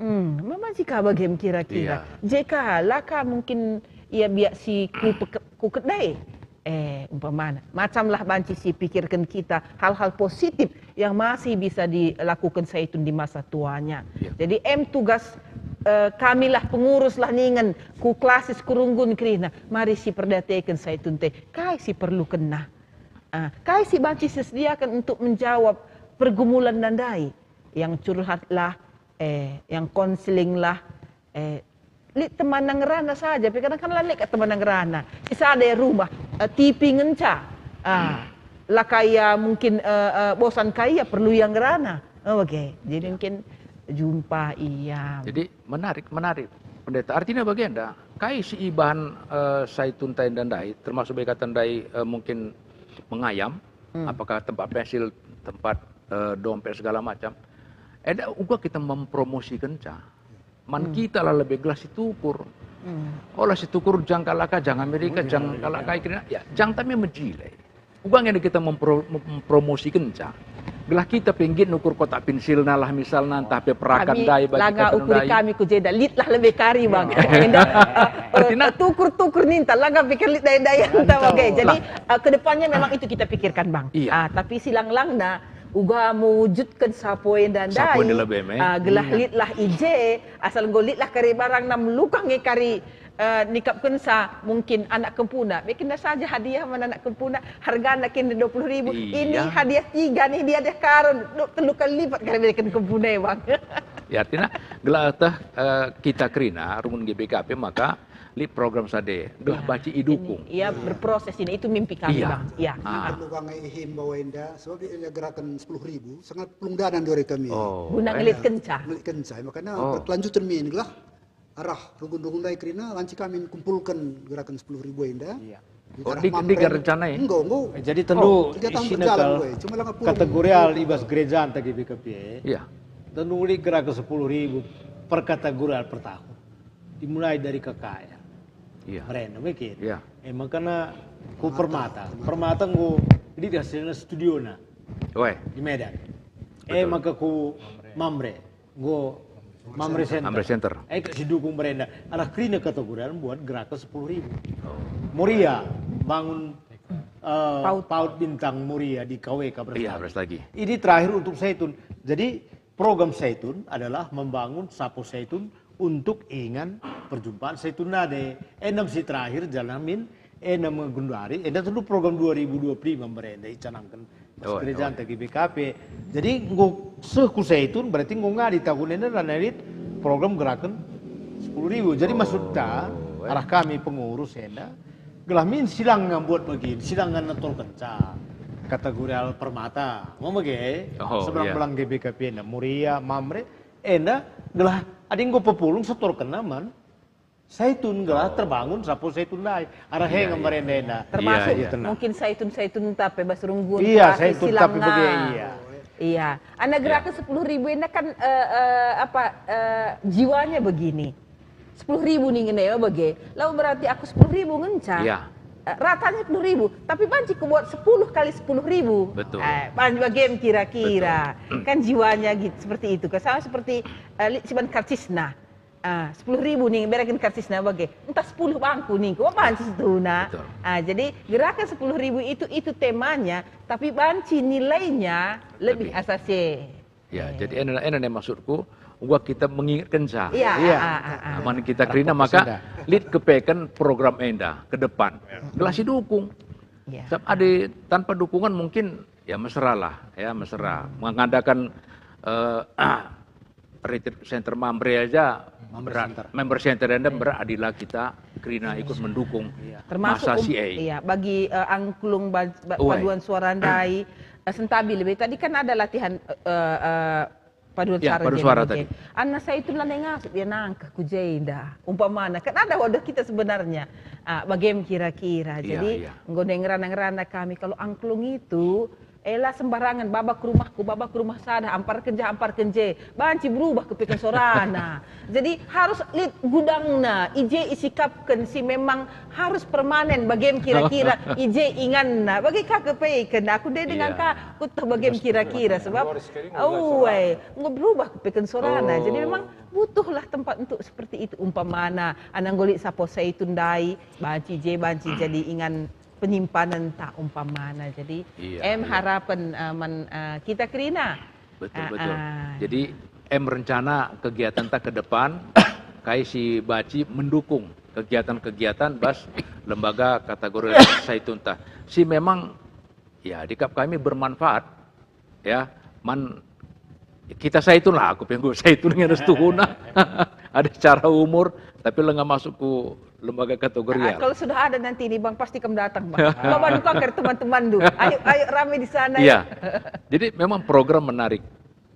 Hmm, memang si ka bage kira-kira. Iya. Je ka, la ka mungkin ia biak si ku peke-, ku kedai. Eh, umpamana, macamlah banci si pikirken kita hal-hal positif yang masih bisa dilakukan saitun di masa tuanya. Iya. Jadi, em tugas, eh, kamilah pengurus lah ningen ku klasis ku runggun kerina. Mari si perdateken saitun te. Kai si perlukenna? Ah, kai si banci sisediaken untuk menjawab pergumulan ndai? Yang curhat lah, eh, yang konseling lah, eh, lit teman ngerana saja, tapi kadang kan la lit ka teman ngerana. Isada ia rumah, eh, T V ngenca. Ah, Hmm. la ka ia mungkin, eh, eh, bosan ka ia perlu ia ngerana. Oh, oke. Jadi Ya. mungkin jumpa ia. Jadi menarik, menarik, Pendeta. Artinya bagenda, kai si ibahan, eh, saitun ta enda ndai, termasuk bagi kata ndai, eh, mungkin mengayam, Hmm. apakah tempat pensil, tempat, eh, dompet segala macam. Enda uga kita mempromosikenca. Man Hmm. kita la lebe gelah si tukur. Hmm. Ola si tukur jang kalak ka, jang Amerika, Oh, iya, jang iya, kalak iya. kai kerina. Ya, jang tami mejile. Uga nge kita mempro-, mempromosikenca. Gelah kita pe nggit nukur kotak pensilna lah misalna, ntah pe perakan Kami ndai bagi langa kata ukuri ndai. kami ku jenda, lit lah lebe kari, Bang. Iya. Enda, eh, Artinya eh, tukur-tukur ninta, langa pikir lit ndai-ndai anta Anta. bage. Jadi, Lah. eh, ke depannya memang itu kita pikirkan, Bang. Iya. Ah, tapi silang-langna, uga mewujudkan sapo enda Sapo ndai. enda lebe, me. Ah, gelah Iya. lit lah i je, asal enggo lit lah kari barangna melukah nge kari, eh, nikapkenca mungkin anak kempuna. Bikinna saja hadiah man anak kempuna, hargana kin dua puluh ribu. Iya. Ini hadiah tiga nih, dia deh Karo, du-, telu kali lipat kari berikan kempuna, Bang. Ya, artinya, gelah teh, eh, kita kerina, runggun G B K P, maka lit program sade, gelah Iya. banci idukung. Ini, iya, Iya. berproses ini, itu mimpi kami, Iya. Bang. Iya. Ah. Perlu kami himbau enda, sebab ia gerakan sepuluh ribu, sangat pelunggaran dari kami. Oh, Guna eh. ngelitkenca. Ngelitkenca, makanya Oh. berkelanjutan min gelah arah runggun-runggun ndai kerina, lanci kami kumpulkan gerakan sepuluh ribu enda. Iya. Di Oh, Tanah di, Mamre. di rencana ya? Enggo, enggo. Eh, jadi tentu Oh, kegiatan isina berjalan, kal-, we. Cuma langa pun kategorial i bas gereja anta G B K P. Iya. Tentu lit gerakan sepuluh ribu per kategorial per tahun. Dimulai dari K K R. Iya. Merenda, mungkin. Iya. Eh, makana ku Permata. Permata. Permata enggo lit hasilna studiona. Weh. Di Medan. Eh, Betul. maka ku Mamre. Enggo Mamre Center. Mamre Center. Eh, kak si dukung merenda. Arah kerina kategorial buat gerakan sepuluh ribu. Oh. Moria, bangun, eh, Paut. Paut Bintang Moria di K W K Beras Iya, Lagi. Beras Lagi. Ini terakhir untuk Saitun. Jadi, program Saitun adalah membangun sapo Saitun untuk ingan perjumpaan Saitun nade. Enem si terakhir jalan min, Enda me genduari, enda tentu program dua ribu dua puluh lima merenda icanangken pas Oh, gereja oh. anta G B K P. Jadi enggo seh ku Saitun, berarti enggo ngadi tahun enda lanai lit program gerakan sepuluh ribu. Jadi Oh, maksudta, eh. arah kami pengurus enda, gelah min sidang ngambuat bagin, sidang ngana tolkenca kategori al permata. Mama ge, Oh, seberang iya. belang G B K P enda, Muria, Mamre, enda gelah adi enggo pepulung setor kena man. Saitun gelah Oh. terbangun sapo Saitun ndai. Arah Iya, he iya. ngembar enda-enda. Termasuk Iya, iya. mungkin Saitun-Saitun tapi bas runggun Iya, terakhir Saitun tapi silang bage, na. iya. Iya. Anak Iya. gerakan sepuluh ribu enda kan, eh, eh, apa, eh, jiwanya begini. Sepuluh ribu nih ngene ya bage. Lalu berarti aku sepuluh ribu ngenca. Iya. Eh, ratanya sepuluh ribu, tapi banci kubuat sepuluh kali sepuluh ribu. Betul. Eh, banci bage kira-kira. Betul. Kan jiwanya gitu, seperti itu. Kan sama seperti, eh, li-, siban karcisna. Ah, sepuluh ribu ning, bereken karcisna bage. Entah sepuluh bangku ningku, apa banci situhuna. Betul. Ah, jadi gerakan sepuluh ribu itu, itu temanya, tapi banci nilainya lebih Lebih. asa se. Ya, Eh. jadi ena, ena ne maksudku, gua kita mengingatkenca. Iya, Iya. ah, ah, ah, ah. Aman kita Arah kerina, fokus maka enda. lit kepeken program enda ke depan. Gelah si dukung. Iya. Sab-, adi tanpa dukungan mungkin ya mesra lah, ya mesra. Mengadakan, eh, retreat center Mamre aja Mamre berat. Center. Member center enda berat adila kita kerina ikut mendukung Iya. Termasuk masa um, si e. iya, bagi, eh, angklung ba-, ba-, Uai. paduan suara ndai, eh, sentabi lebih. Tadi kan ada latihan, eh, eh, paduan Ya, suara paduan jadi suara bagi. tadi. Anna Saitun lanai ngasup dia nangkeh ku jenda. Umpamana, kan ada wadah kita sebenarnya. Ah, bagem kira-kira. Iya, Jadi, iya. enggo ngerana-ngerana kami, kalau angklung itu, ela sembarangan, baba ku rumahku, baba ku rumah sada, amparken jah, amparken je. Banci berubah kepeken sorana. Jadi, harus lit gudangna, i je isikapken si memang harus permanen, bagem kira-kira, i je inganna. Bage ka kepeken, aku ndai dengan Iya. ka, kutoh bagem Terus kira-kira, terus sebab, terus kering, oh, udah eh, enggo berubah kepeken sorana. Jadi Oh. memang butuhlah tempat untuk seperti itu. Umpamana, anang golik sapo Saitun ndai, banci je, banci jadi ingan penyimpanenta umpamana. Jadi, Iya, em iya. harapen, eh, man, eh, kita kerina. Betul, Ah, betul. ah. Jadi, em rencana kegiatanta ke depan, kai si banci mendukung kegiatan-kegiatan bas lembaga kategori Saitunta. Si memang, ya, dikap kami bermanfaat, ya, man kita Saitun lah, aku pe enggo Saitun nge situhuna. Ada secara umur, tapi langa masuk ku lembaga kategorial. Ah, kalau sudah ada nanti ini, Bang, pasti kamu datang, Bang. Bawa duka ke teman-teman du. Ayo, ayo rame di sana, Iya. ya. Jadi memang program menarik.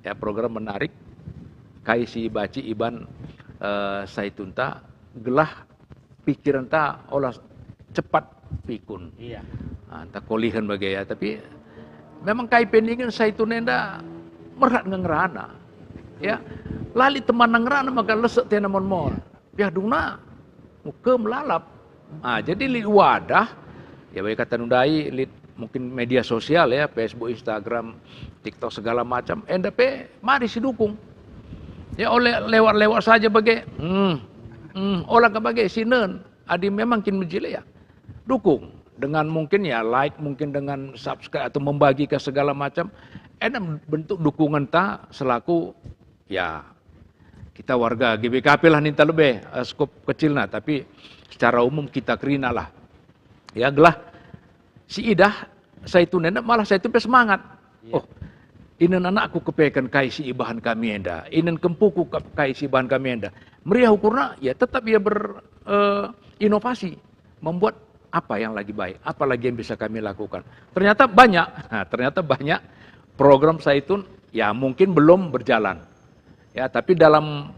Ya, program menarik. Kai si banci iban, eh, Saitunta gelah pikirenta ola cepat pikun. Iya. Ah, ntah kolihen bage ya, tapi memang kai pe ningen Saitun enda merhat nge ngerana. Ya, la lit teman ngerana maka lesek tena mon-mon. Iya. Piah dungna, mukem lalap. Ah, jadi lit wadah, ya, bagi kata ndai, lit mungkin media sosial ya, Facebook, Instagram, TikTok, segala macam, enda pe mari si dukung. Ya, oleh lewat-lewat saja bage, hmm, hmm, ola ka bage, sinen, adi memang kin mejile ya, dukung. Dengan mungkin ya, like, mungkin dengan subscribe atau membagi ke segala macam, enda bentuk dukungenta selaku, ya, kita warga G B K P lah ninta lebe, eh, skup kecilna, tapi secara umum kita kerina lah. Ya, gelah si idah Saitun enda malah Saitun pe semangat. Iya. Oh, inen anakku kepeken kai si ibahan kami enda, inen kempuku ke-, kai si ibahan kami enda. Meriah ukurna, ya tetap ia ber-, eh, inovasi, membuat apa yang lagi baik, apa lagi yang bisa kami lakukan. Ternyata banyak, nah, ternyata banyak program Saitun, ya mungkin belum berjalan. Ya, tapi dalam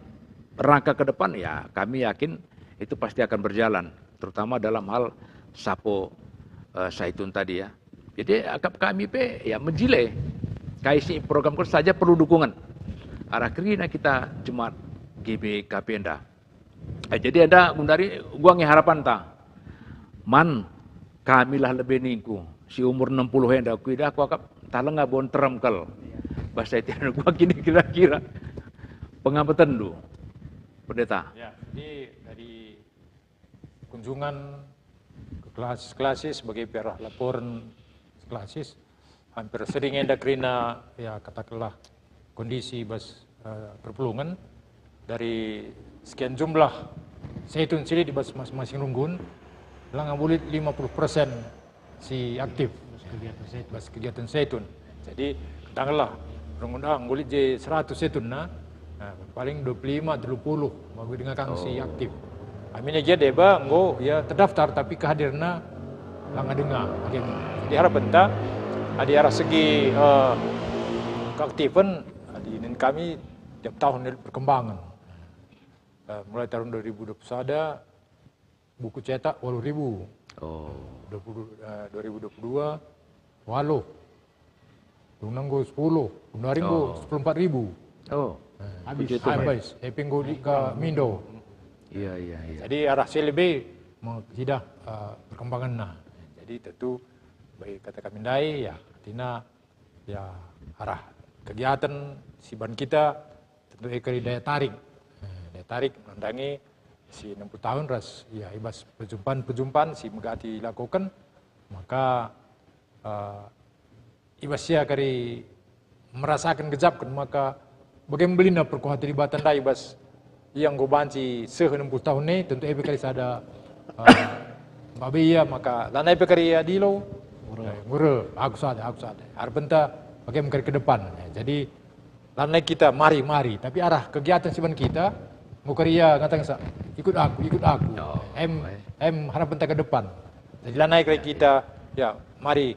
rangka ke depan, ya, kami yakin itu pasti akan berjalan, terutama dalam hal sapo, eh, Saitun tadi, ya. Jadi, akap kami pe, ya, mejile. Kai si program saja perlu dukungan. Arah kerina kita jemaat G B K P enda. Eh, jadi enda gundari gua nge harapanta. Man, kamilah lebe ningku, si umur enam puluh enda, kuidah aku akap ntah lenga bon terem kal. Bas Saitun gua kini kira-kira. Pengamatenndu, Pendeta. Ya, jadi dari kunjungan ke klasis-klasis sebagai piara laporan klasis, hampir sering enda kerina, ya, katakanlah, kondisi bas, eh, perpulungen dari sekian jumlah Saitun si lit di bas masing-masing runggun, Langa bulit lima puluh persen si aktif. Bas kegiatan Zaitun. Bas kegiatan Zaitun. Jadi, katakanlah, runggun ah, nggulit je seratus Zaitun, nah, nah, paling dua puluh lima, tiga puluh, maka denga kang si Oh. aktif. Aminna gia deba, enggo, ya, terdaftar, tapi kehadirna langa denga, bagaimana? Jadi, harapenta, adi arah segi, eh, keaktifan, adi nin kami tiap tahun nilai perkembangan. Eh, mulai tahun dua ribu dua puluh sada, buku cetak waluh ribu. Oh. Dua puluh, eh, dua ribu dua puluh dua, waluh. Dungna enggo sepuluh, dungna enggo Oh. sepuluh empat ribu. Oh. Eh, Habis. Buku cetak. Habis, tapi enggo di ka mindo. Iya, iya, iya. Jadi arah si lebe me-, sidah, eh, perkembanganna. Jadi tentu bagi kata kami ndai, ya, artina ya, arah kegiatan si ban kita tentu e kari daya tarik. Eh, daya tarik nandangi si enam puluh tahun ras, ya, i bas perjumpaan-perjumpaan si megati ilakoken, maka, eh, i bas ia kari merasaken gejapken, maka bage me belina perkuah ate Dibata ndai i bas ia enggo banci seh enam puluh tahun e, tentu e pe kari sada, eh, mbabe ia, maka lanai pe kari ia dilo. Ngure. Eh, ngure, aku sada, aku sada. Harapenta bage me kari ke depan. Eh, jadi, lanai kita mari, mari. Tapi arah kegiatan si ban kita, enggo kari ia ngataken sa, "Ikut aku, ikut aku." Oh, Em, eh. em harapenta ke depan. Jadi, lanai kari Ya, kita, ya, mari.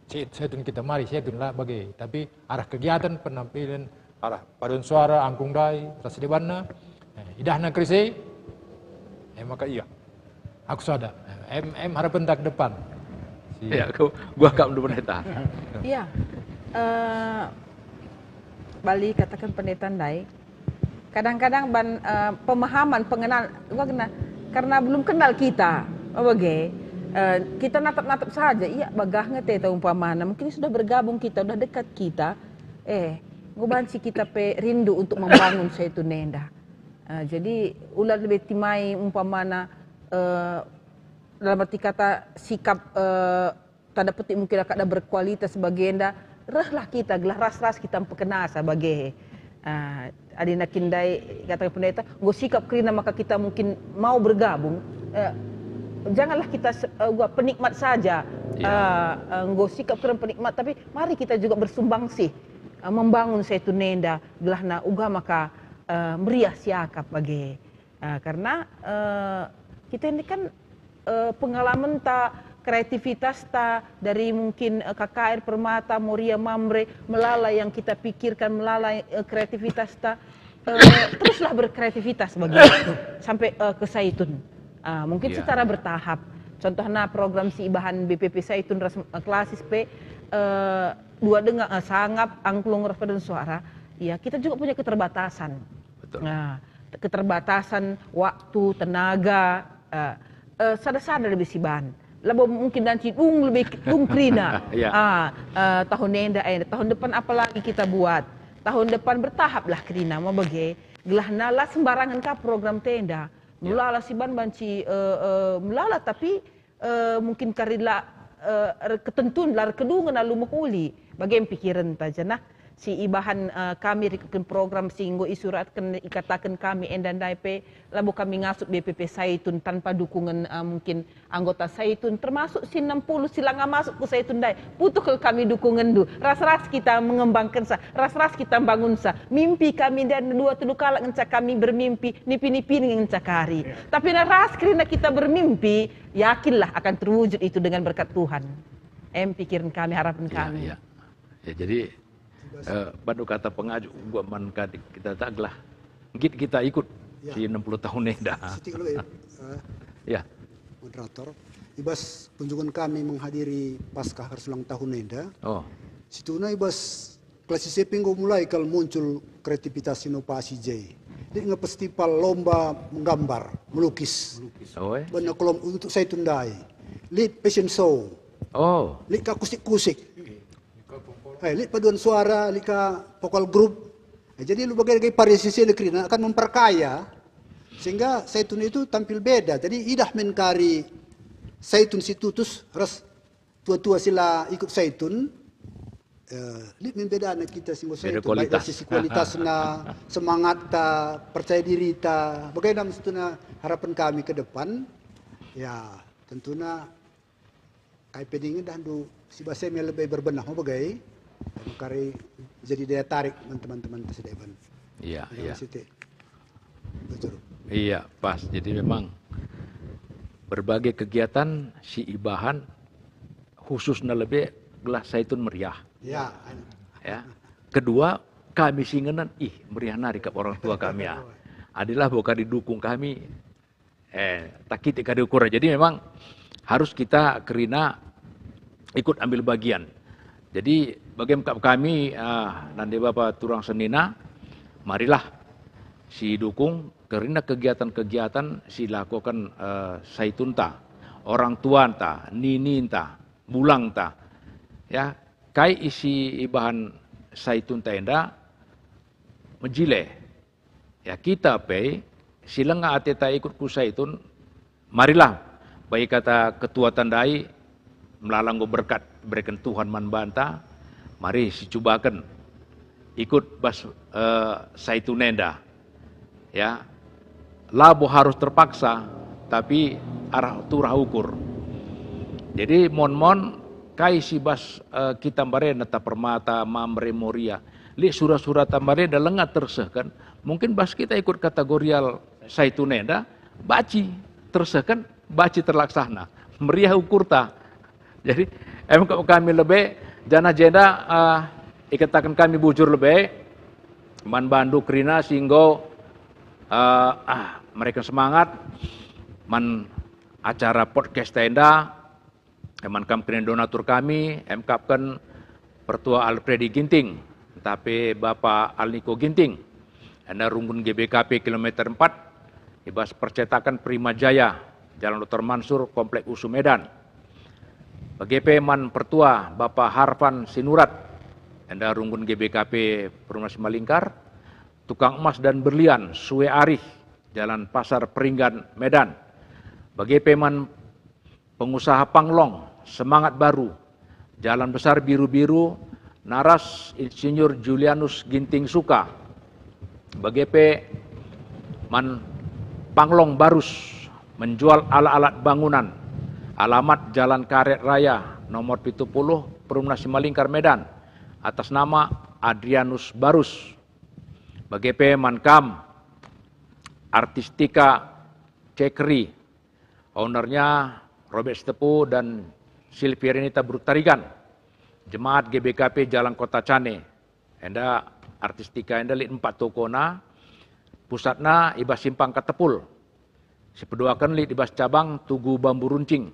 Si, Zaitun kita, mari, Zaitun lah bage. Tapi arah kegiatan, penampilan, arah paduan suara, angklung ndai, ras debanna, eh, idahna kari si, eh, maka ia. Aku sada. Eh, em, em harapenta ke depan. Si Ya, aku, gua kam dulu pendeta. Iya. Eh, bali kataken pendeta ndai, kadang-kadang ban, eh, pemahaman, pengenal, gua kena, karena belum kenal kita, oh, bage, eh, kita natap-natap saja, iya, bagah nge ate umpamana, mungkin sudah bergabung kita, sudah dekat kita, eh, enggo banci kita pe rindu untuk membangun Zaitun enda. Eh, jadi, ula lebe timai umpamana, eh, dalam arti kata sikap, eh, tanda petik mungkin la kada berkualitas bagenda, rehlah kita gelah ras-ras kita mpekenasa bage. Ah, adina kin ndai kata pendeta, enggo sikap kerina maka kita mungkin mau bergabung. Eh, janganlah kita se-, eh, uga penikmat saja. Ya. Eh, eh, enggo sikap kerina penikmat, tapi mari kita juga bersumbang sih, eh, membangun Zaitun enda, gelahna uga maka, eh, meriah siakap bage. Ah, karena, eh, kita ini kan, eh, pengalamenta, kreativitasta dari mungkin, eh, K K R Permata, Moria, Mamre, melala yang kita pikirkan, melala, eh, kreativitasta, eh, teruslah berkreativitas bagi sampai, eh, ke Zaitun. Ah, mungkin Iya, secara iya. bertahap. Contohna program si ibahan B P P Zaitun ras, eh, Klasis pe, eh, dua denga, eh, sangap, angklung ras paduan suara. Ya, kita juga punya keterbatasan. Betul. Nah, keterbatasan waktu, tenaga, eh, eh, sada-sada lebe si ban. Labo mungkin banci dung lebe, dung kerina. Ya. Ah, eh, tahun enda, eh, tahun depan apalagi kita buat. Tahun depan bertahaplah kerina, me bage. Gelahna la sembarangen ka program enda. Ya. Melala si ban banci, eh, eh, melala, tapi eh, mungkin kari la, eh, er-, ketentun, la erkedungen alu mehuli. Bage me pikirenta, janah si ibahan, eh, kami rikutken program si enggo isuratken, ikataken kami enda ndai pe, labo kami ngasup B P P Zaitun tanpa dukungen, eh, mungkin anggota Zaitun, termasuk si enam puluh si langa masuk ku Zaitun ndai. Putuh kal kami dukungenndu. Ras-ras kita mengembangkensa, ras-ras kita mbangunsa. Mimpi kami ndai dua telu kalak ngenca kami bermimpi, nipi-nipi ngenca kari. Ya. Tapi na ras kerina kita bermimpi, yakinlah akan terwujud itu dengan berkat Tuhan. Em pikiren kami, harapen Ya, kami. ya. Ya, jadi, eh, bandu kata pengajuk gua man kadi kita taglah. Nggit kita ikut Ya. si enam puluh tahun enda. Sitik dulu ya, eh, Ya. moderator. I bas kunjungan kami menghadiri Paskah ras ulang tahun enda. Oh. Situhuna i bas Klasis e pe enggo mulai kal muncul kreativitas inovasi je. Lit nge festival lomba menggambar, melukis. Oh, eh. Bana kelom untuk Zaitun ndai. Lit fashion show. Oh. Lit ka kusik-kusik. Eh, lit paduan suara, lit ka vokal group. Eh, jadi lu bage-bage parisis e kerina akan memperkaya sehingga Zaitun itu tampil beda. Jadi idah min kari Zaitun si tutus ras tua-tua si la ikut Zaitun, eh, lit min bedana kita si enggo Zaitun, baik kualitas. dari sisi kualitasna, semangatta, percaya dirita. Bagaimana maksudna harapan kami ke depan? Ya, Tentuna kai pe dingen dahndu si bas e me lebe berbenah me bage, mekari jadi daya tarik man teman-teman ta si deban. Iya, iya. Siti. Betul. Iya, pas. Jadi memang berbagai kegiatan si ibahan khususna lebe gelah Saitun meriah. Ya. Ya. Kedua, kami si ngenen, ih, meriah nari kap orang tua kami, ya. Adilah boka didukung kami, eh, takiti kari ukur. Jadi memang harus kita kerina ikut ambil bagian. Jadi bagi kap kami, ah, nande bapa turang senina, marilah si dukung kerina kegiatan-kegiatan si lakoken, eh, Saitunta, orang tuanta, nininta, bulangta. Ya, kai isi ibahan Saitunta enda mejile. Ya, kita pe si langa ateta ikut ku Saitun, marilah bagi kata ketua tandai melala enggo berkat bereken Tuhan man banta, mari sicubaken ikut bas, eh, Saitun enda. Ya, labo harus terpaksa, tapi arah turah ukur. Jadi mon-mon kai si bas, eh, kita mbarena ta permata, mamre, moria, lit sura-sura ta mbarenda lenga tersehken, mungkin bas kita ikut kategorial Saitun enda, baci tersehken, baci terlaksana, meriah ukurta. Jadi, emkap kami lebe, janah jenda, eh, ikataken kami bujur lebe, man bandu kerina si enggo, eh, ah, mereken semangat man acara podcast enda, man kam kerina donatur kami, emkapken Pertua Alfredi Ginting, ntah pe Bapa Alniko Ginting, enda runggun G B K P kilometer empat, i bas percetaken Prima Jaya, Jalan Doktor Mansur, Komplek USU Medan. Bage pe man Pertua Bapa Harvan Sinurat, enda runggun G B K P Perumnas Malingkar, tukang emas dan berlian, Sue Arih, Jalan Pasar Peringgan, Medan. Bage pe man pengusaha Panglong, Semangat Baru, Jalan Besar Biru-Biru, naras Insinyur Julianus Ginting Suka. Bage pe man Panglong Barus, menjual alat-alat bangunan, alamat Jalan Karet Raya, nomor pitu puluh, Perumnas Simalingkar, Medan, atas nama Adrianus Barus. Bage pe man kam Artistika Cekri, ownernya Robert Sitepu dan Silvia Renita Brutarigan, jemaat G B K P Jalan Kota Cane. Enda Artistika enda lit empat tokona, pusatna i bas Simpang Katepul. Sipeduaken lit i bas cabang Tugu Bambu Runcing.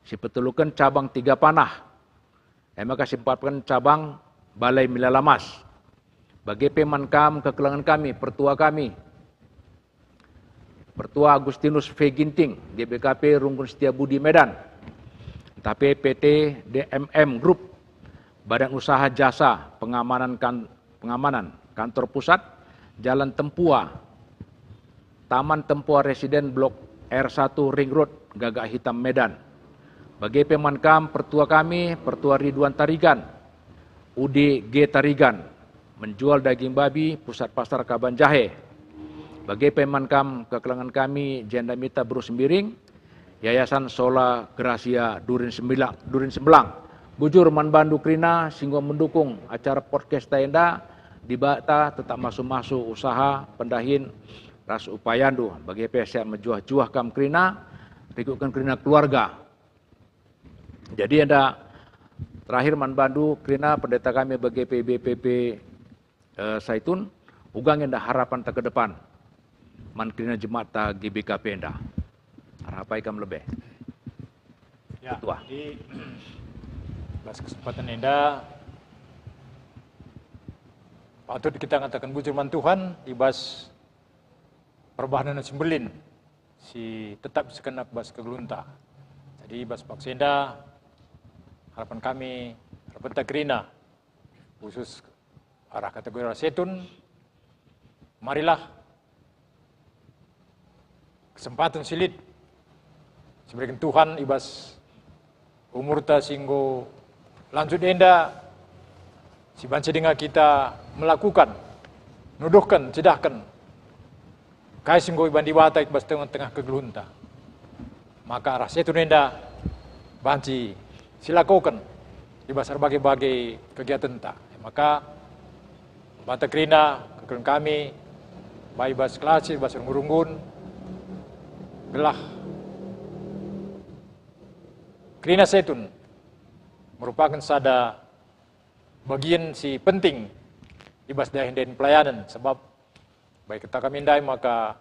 Sipeteluken cabang Tiga Panah. E maka siempatken cabang Balai Milalamas. Bage pe man kam kekelengen kami, pertua kami, Pertua Agustinus V Ginting, G B K P Runggun Setiabudi Medan, ntah pe P T D M M Group, Badan Usaha Jasa Pengamanan Kan-, Pengamanan, Kantor Pusat, Jalan Tempua, Taman Tempua Residen Blok R satu Ring Road, Gagak Hitam, Medan. Bage pe man kam pertua kami, Pertua Ridwan Tarigan, U D G Tarigan, menjual daging babi, Pusat Pasar Kaban Jahe. Bage pe man kam kekelengen kami, jenda mita Beru Sembiring, Yayasan Sola Gracia Durin Sembilang, Durin Sembelang. Bujur man bandu kerina si enggo mendukung acara podcast ta enda, Dibata tetap masu-masu usaha, pendahin, ras upayandu. Bage pe siap mejuah-juah kam kerina, rikutken kerina keluarga. Jadi enda terakhir man bandu kerina pendeta kami bage pe B P P, eh, Saitun, uga nge enda harapan ta ke depan man kerina jemaat ta G B K P enda. Arapai kam lebe. Ya, Ketua. Jadi, bas kesempatan enda, patut kita ngataken bujur man Tuhan, i bas perbahanen si mbelin, si tetap segenap bas kegeluhenta. Jadi, bas paksa enda, harapan kami, harapan ta kerina, khusus arah kategori Saitun, marilah kesempatan si lit si ibereken Tuhan i bas umurta si enggo lanjut enda, si banci denga kita melakukan, nuduhken, cidahken kai si enggo iban Dibata i bas tengah-tengah kegeluhenta. Maka arah Setun enda banci silakoken i bas erbage-bage kegiatenta. Maka banta kerina kekelengen kami, baik i bas kelasi, i bas runggun-runggun, gelah kerina Setun merupaken sada bagian si penting i bas dahin-dahin pelayanan, sebab baik kata kami ndai maka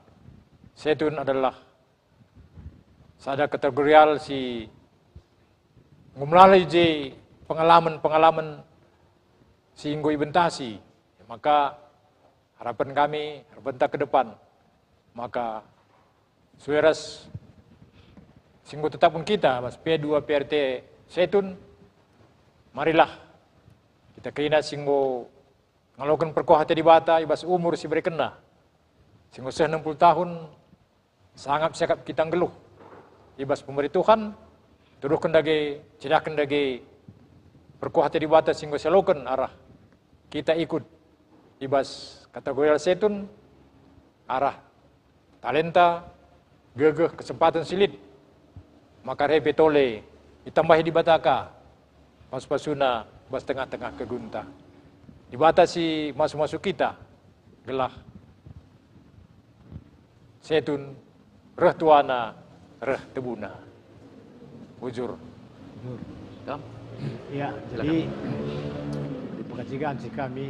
Setun adalah sada kategorial si enggo melala i je pengalaman-pengalaman si enggo ibentasi. Maka harapen kami, harapenta ke depan, maka sue ras si enggo tetapken kita bas P dua P R T Setun, marilah kita kerina si enggo ngaloken perkuah ate Dibata i bas umur si iberekenNa, si enggo seh enam puluh tahun, sangap siakap kita nggeluh i bas pemere Tuhan, tuduhken dage, cidahken dage perkuah ate Dibata si enggo sialoken arah kita ikut i bas kategorial Setun, arah talenta, gegeh, kesempaten si lit, maka reh pe tole itambahi Dibata ka pasu-pasuna bas tengah-tengah kegeluhenta. Dibata si masu-masu kita, gelah Setun reh tuana, reh tebuna. Bujur. Bujur. Kam? Ya, silakan. Jadi, di pengkajian si kami,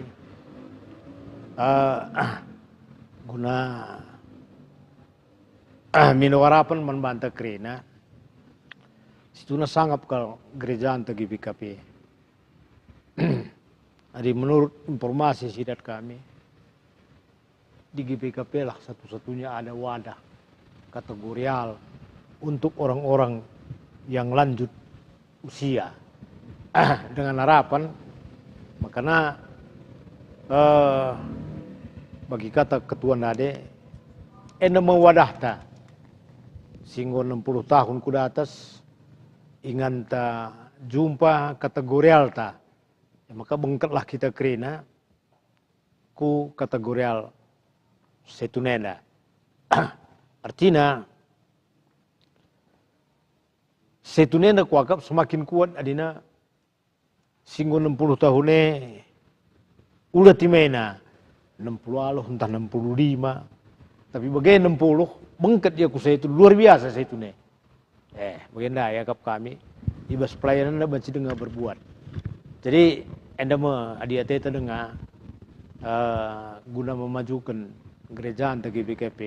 eh, guna, eh, mino harapen man banta kerina, situhuna sangap kal gerejanta G B K P. Adi menurut informasi si dat kami, di G B K P lah satu-satunya ada wadah kategorial untuk orang-orang yang lanjut usia. Dengan harapan, makana, eh, bagi kata ketua ndai, enda me wadahta, si enggo enam puluh tahun ku datas, inganta jumpa kategorialta. Ya, maka bengketlah kita kerina ku kategorial Setun enda. Artina, Setun enda kuakap semakin kuat adina si enggo enam puluh tahun e, ula timena enam puluh aluh ntah enam puluh lima, tapi bage enam puluh, bengket ia ku Setun, luar biasa Setun e. Eh, bagenda iakap kami, i bas pelayananna banci denga berbuat. Jadi, enda me adi ateta denga, eh, guna memajuken gerejanta G B K P,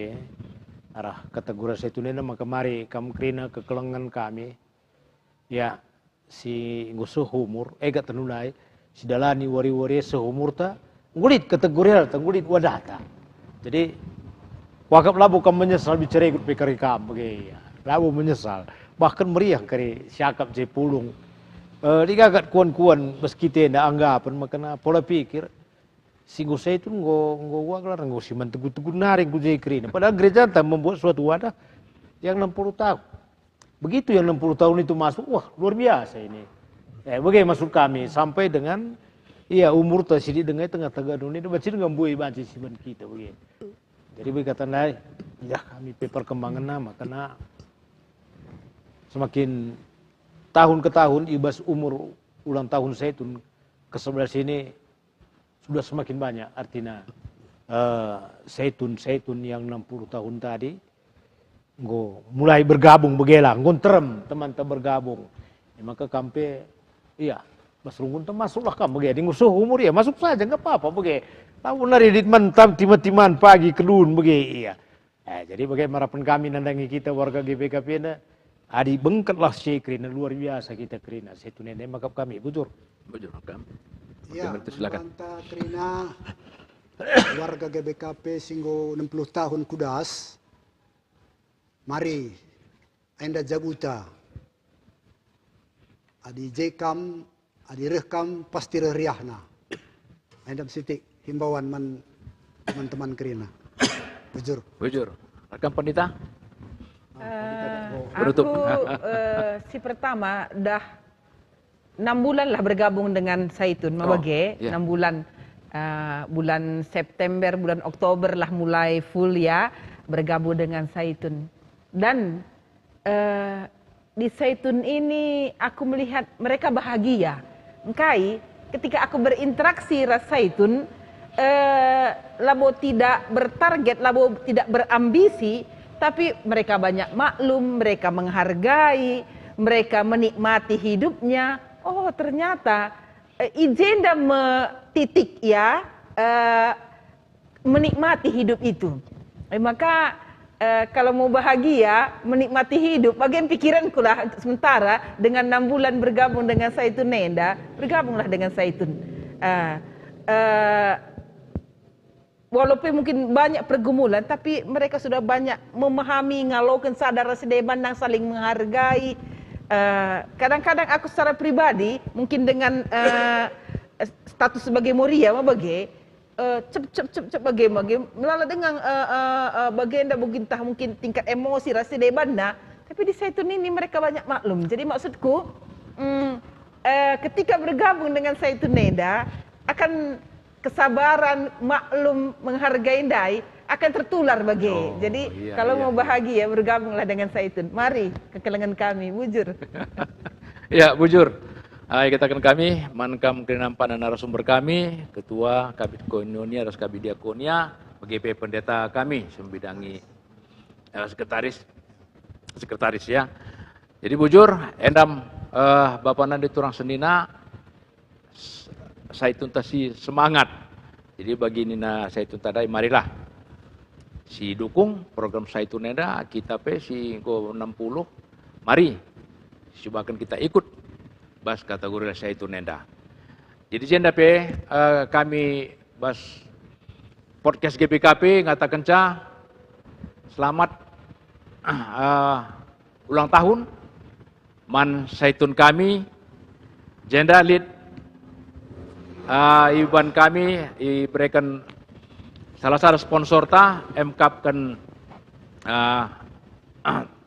arah kategorial Setun enda maka mari kam kerina kekelengen kami, ya, si enggo seh umur, eh, gak tenulai, si dalani wari-wari seh umurta, enggo lit kategorialta, enggo lit wadahta. Jadi, kuakap labo kam menyesal bicara ikut P K R I kam bage, ya. Labo menyesal. Bahkan meriah kari siakap je pulung. Eh, digagat kuan-kuan bas kita enda anggapen makana pola pikir, si enggo Setun enggo, enggo ua gelar enggo si man tegu-tegu nari enggo je kerina. Padahal gerejanta membuat suatu wadah yang enam puluh tahun. Begitu yang enam puluh tahun itu masuk, wah, luar biasa ini. Eh, bage maksud kami, sampai dengan, iya, umurta sidik denga tengah-tengah dunia, banci denga mbue banci si man kita, bage. Jadi, bage kata ndai, ya, kami pe perkembanganna, makana semakin tahun ke tahun, i bas umur ulang tahun Setun ke sebelas ini, sudah semakin banyak, artina, eh, Setun-Setun yang enam puluh tahun tadi enggo mulai bergabung bage lah, enggo nterem temanta bergabung. Ya, maka kam pe, iya, bas runggun termasuklah kam bage, adi enggo seh umur, ya, masuk saja, nggak apa-apa bage. Labo nari lit man tam timan-timan pagi kedun bage, iya. Eh, jadi bage harapen kami nandangi kita warga G B K P enda, adi bengketlah si kerina, luar biasa kita kerina, Setun enda iakap kami, bujur. Bujur, kam. Oke, ya, Mel, silakan. Banta kerina warga G B K P si enggo enam puluh tahun ku das, mari, enda jaguta. Adi je kam, adi reh kam, pasti reh riahna. Enda sitik himbauan man teman-teman kerina. Bujur. Bujur. Rekan Pandita? Eh, Penutup. Aku, eh, si pertama, dah enam bulan lah bergabung dengan Setun, oh, mabage, iya. Enam bulan, eh, bulan September, bulan Oktober lah mulai full ya, bergabung dengan Setun. Dan Eh, di Saitun ini aku melihat mereka bahagia. Engkai, ketika aku berinteraksi ras Saitun, eh, labo tidak bertarget, labo tidak berambisi, tapi mereka banyak maklum, mereka menghargai, mereka menikmati hidupnya. Oh, ternyata, eh, i jenda me titik, ya, eh, menikmati hidup itu. Eh, maka, eh, kalau mau bahagia, menikmati hidup, bage pikiranku lah sementara dengan enam bulan bergabung dengan Saitun enda, bergabunglah dengan Saitun. Eh, eh, walaupun mungkin banyak pergumulan, tapi mereka sudah banyak memahami, ngaloken, sadar ras si deban, nang saling menghargai. Eh, kadang-kadang aku secara pribadi, mungkin dengan, eh, status sebagai Moria, ma bage, eh, cep, cep, cep, cep, bage, bage, melala denga, eh, eh, eh, bagenda, bugin tah mungkin tingkat emosi ras si debanna, tapi di Saitun ini mereka banyak maklum. Jadi maksudku, mm, eh, ketika bergabung dengan Saitun enda, akan kesabaran, maklum, menghargai ndai akan tertular bage. Oh, jadi, iya, kalau iya, mau iya. Bahagia, bergabunglah dengan Saitun. Mari, kekelengen kami, bujur. Ya, bujur. Ah, ikataken kami, man kam kerina empat narasumber kami, Ketua Kabid Koinonia ras Kabid Diakonia, bage pe pendeta kami, sembidangi, eh, sekretaris, sekretaris, ya. Jadi bujur, endam, eh, bapa nande turang senina, s-, Saitun tah si semangat. Jadi bagi nina Saitun tah ndai, marilah si dukung program Saitun enda, kita pe si enggo enam puluh, mari, cubaken kita ikut bas kategori Saitun enda. Jadi jenda pe, eh, kami bas podcast G B K P ngatakenca selamat, eh, ulang tahun man Saitun kami, jenda lit, eh, iban kami ibereken salah sada sponsorta, emkapken, eh,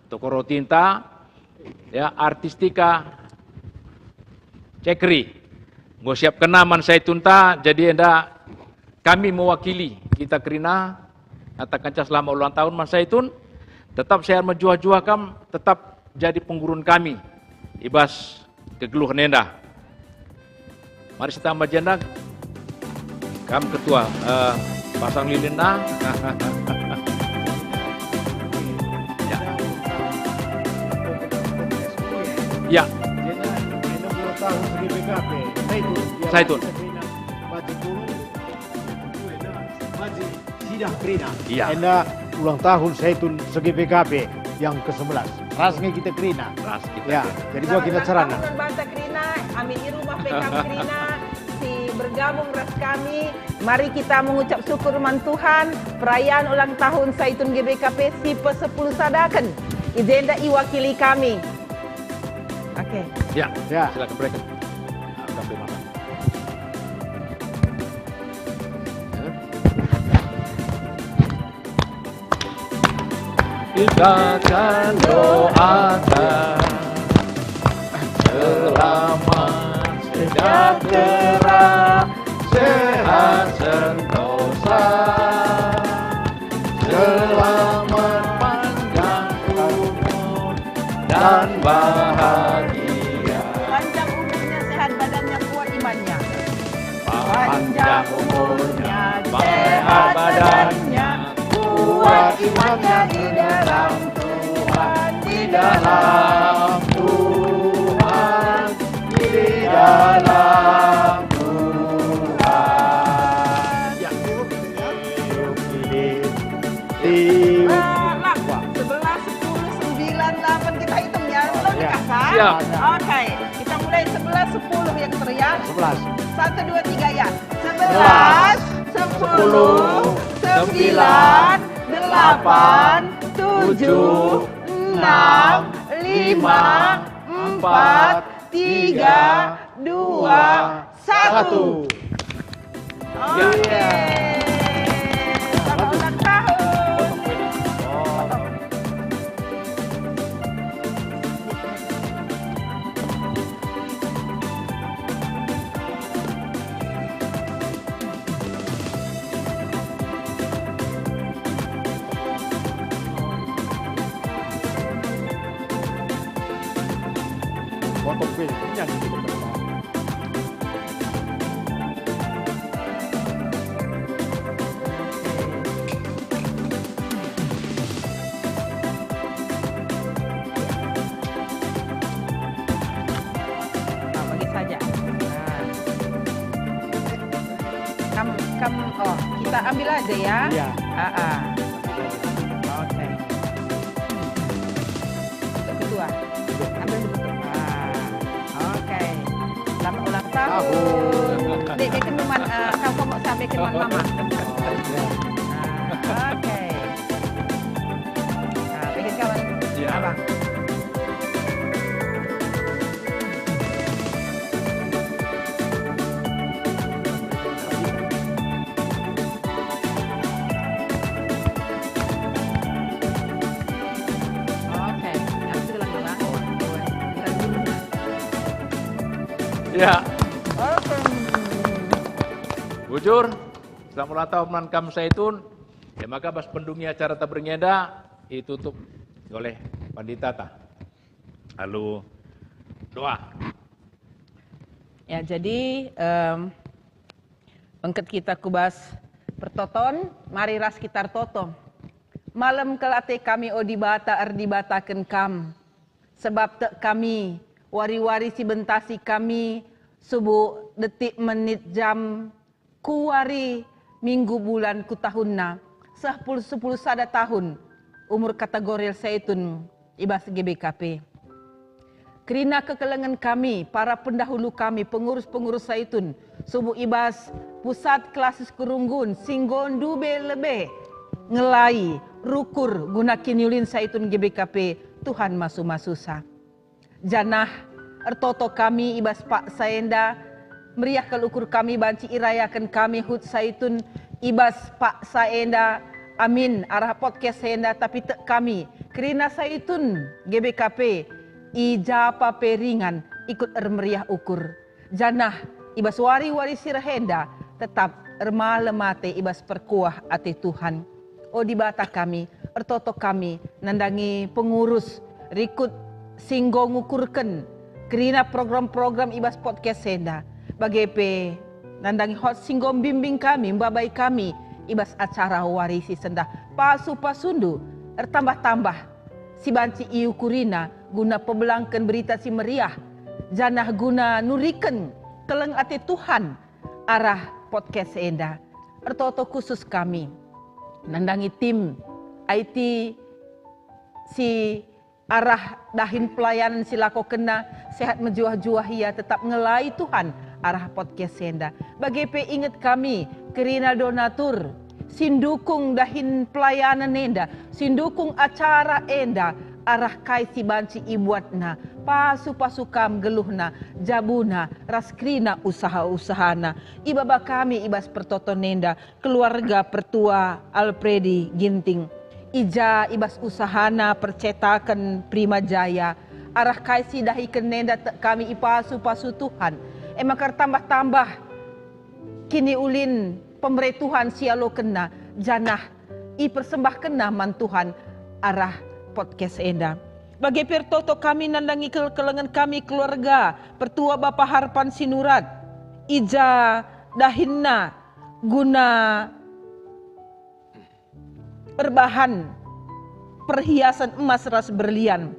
toko rotinta, ya, Artistika Cekri. Enggo siapkenna man Saitunta, jadi enda kami mewakili kita kerina, ngatakenca selamat ulang tahun man Saitun, tetap saya mejuah-juah kam, tetap jadi penggurun kami i bas kegeluhen enda. Mari sitambah jenda, kam ketua, eh, pasang lilinna. Ya. Ya. Enam puluh tahun G B K P. Saitun. Saitun. Sidah kerina. Iya. Enda ulang tahun Saitun se-G B K P yang kesebelas. Ras nge kita kerina. Ras kita. Ya, kerina. Jadi gua kita cerana. Selamat ulang tahun banta kerina, amin i rumah pe kam kerina, si bergabung ras kami. Mari kita mengucap syukur man Tuhan, perayaan ulang tahun Saitun G B K P si pesepuluh sadaken. I jenda iwakili kami. Oke. Ya, ya. Silakan, bereken. Kita akan doakan selamat sejahtera, sehat sentosa, selamat panjang umur dan bahagia. Panjang umurnya, sehat badannya, kuat imannya. Panjang umurnya, sehat badannya, kuat imannya di dalam Tuhan, di dalam Tuhan, di dalam Tuhan. Ya, tiup lilin, tiup. Eh, lah, sebelas, sepuluh, sembilan, delapan, kita hitung ya. Belum dikasih? Siap. Oke. Kita mulai sebelas sepuluh ya, Ketua, ya? Sebelas. Satu, dua, tiga, ya. Sebelas, sepuluh, sembilan, delapan, tujuh, enam, lima, empat, tiga, dua, satu. Oke. Selamat ulang tahun. Potong kuenya, nyanyi. Nah, bagi saja. Nah. Kam, kam, oh, kita ambil aja ya. Iya. Ah, ah. Oke. Untuk kedua. Ambil dulu. Ah, oke. Selamat ulang tahun. Tahun. Dek, dek, kenuman, eh, kau kok mau sampai kenuman mama. Ah, oke. Ah, bikin kawan. Iya. Abang. Oke, aku ulang-ulang. Ya. Oke. Bujur, selamat ulang tahun man kam Saitun. Ya, maka bas pendungi acara taberngi enda itutup oleh pandita ta. Alu doa. Ya, jadi, em, bengket kita ku bas pertoton, mari ras kita ertoto. Malem kal ate kami, o Dibata, erdibataken Kam. Sebab tek kami, wari-wari si bentasi kami, subuk detik, menit, jam, ku wari, minggu, bulan, ku tahunna, seh pul-, sepuluh sada tahun umur kategori Saitun i bas G B K P. Kerina kekelengen kami, para pendahulu kami, pengurus-pengurus Saitun, subuk i bas pusat klasis kerunggun, si enggo ndube lebe ngelai rukur guna kiniulin Saitun G B K P, Tuhan masu-masusa. Janah ertoto kami i bas paksa enda, meriah kal ukur kami banci irayaken kami HUT Saitun i bas paksa enda. Amin, arah podcast enda, tapi tek kami, kerina Saitun G B K P, i ja pa pe ringan ikut ermeriah ukur. Janah i bas wari-wari si reh enda tetap ermalem ate i bas perkuah ate Tuhan. O Dibata kami, ertoto kami nandangi pengurus rikut si enggo ngukurken kerina program-program i bas podcast enda. Bage pe nandangi host si enggo mbimbing kami, mbabai kami i bas acara wari si sendah. Pasu-pasundu ertambah-tambah si banci iukurina guna pebelangken Berita Si Meriah, janah guna nuriken keleng ate Tuhan arah podcast enda. Ertoto khusus kami nandangi tim I T si arah dahin pelayanan si lakokenna, sehat mejuah-juah ia, tetap ngelai Tuhan arah podcast enda. Bage pe inget kami kerina donatur si ndukung dahin pelayanan enda, si ndukung acara enda, arah kai si banci ibuatna, pasu-pasu Kam geluhna, jabuna, ras kerina usaha-usahana. Ibaba kami i bas pertoton enda, keluarga Pertua Alpredi Ginting. I ja i bas usahana percetaken Prima Jaya, arah kai si dahiken enda tek kami ipasu-pasu Tuhan. E maka ertambah-tambah kiniulin pemere Tuhan si ialokenna, janah ipersembahkenna man Tuhan arah podcast enda. Bage pe ertoto kami nandangi kekelengen kami keluarga Pertua Bapa Harpan Sinurat, i ja dahinna guna erbahan perhiasan emas ras berlian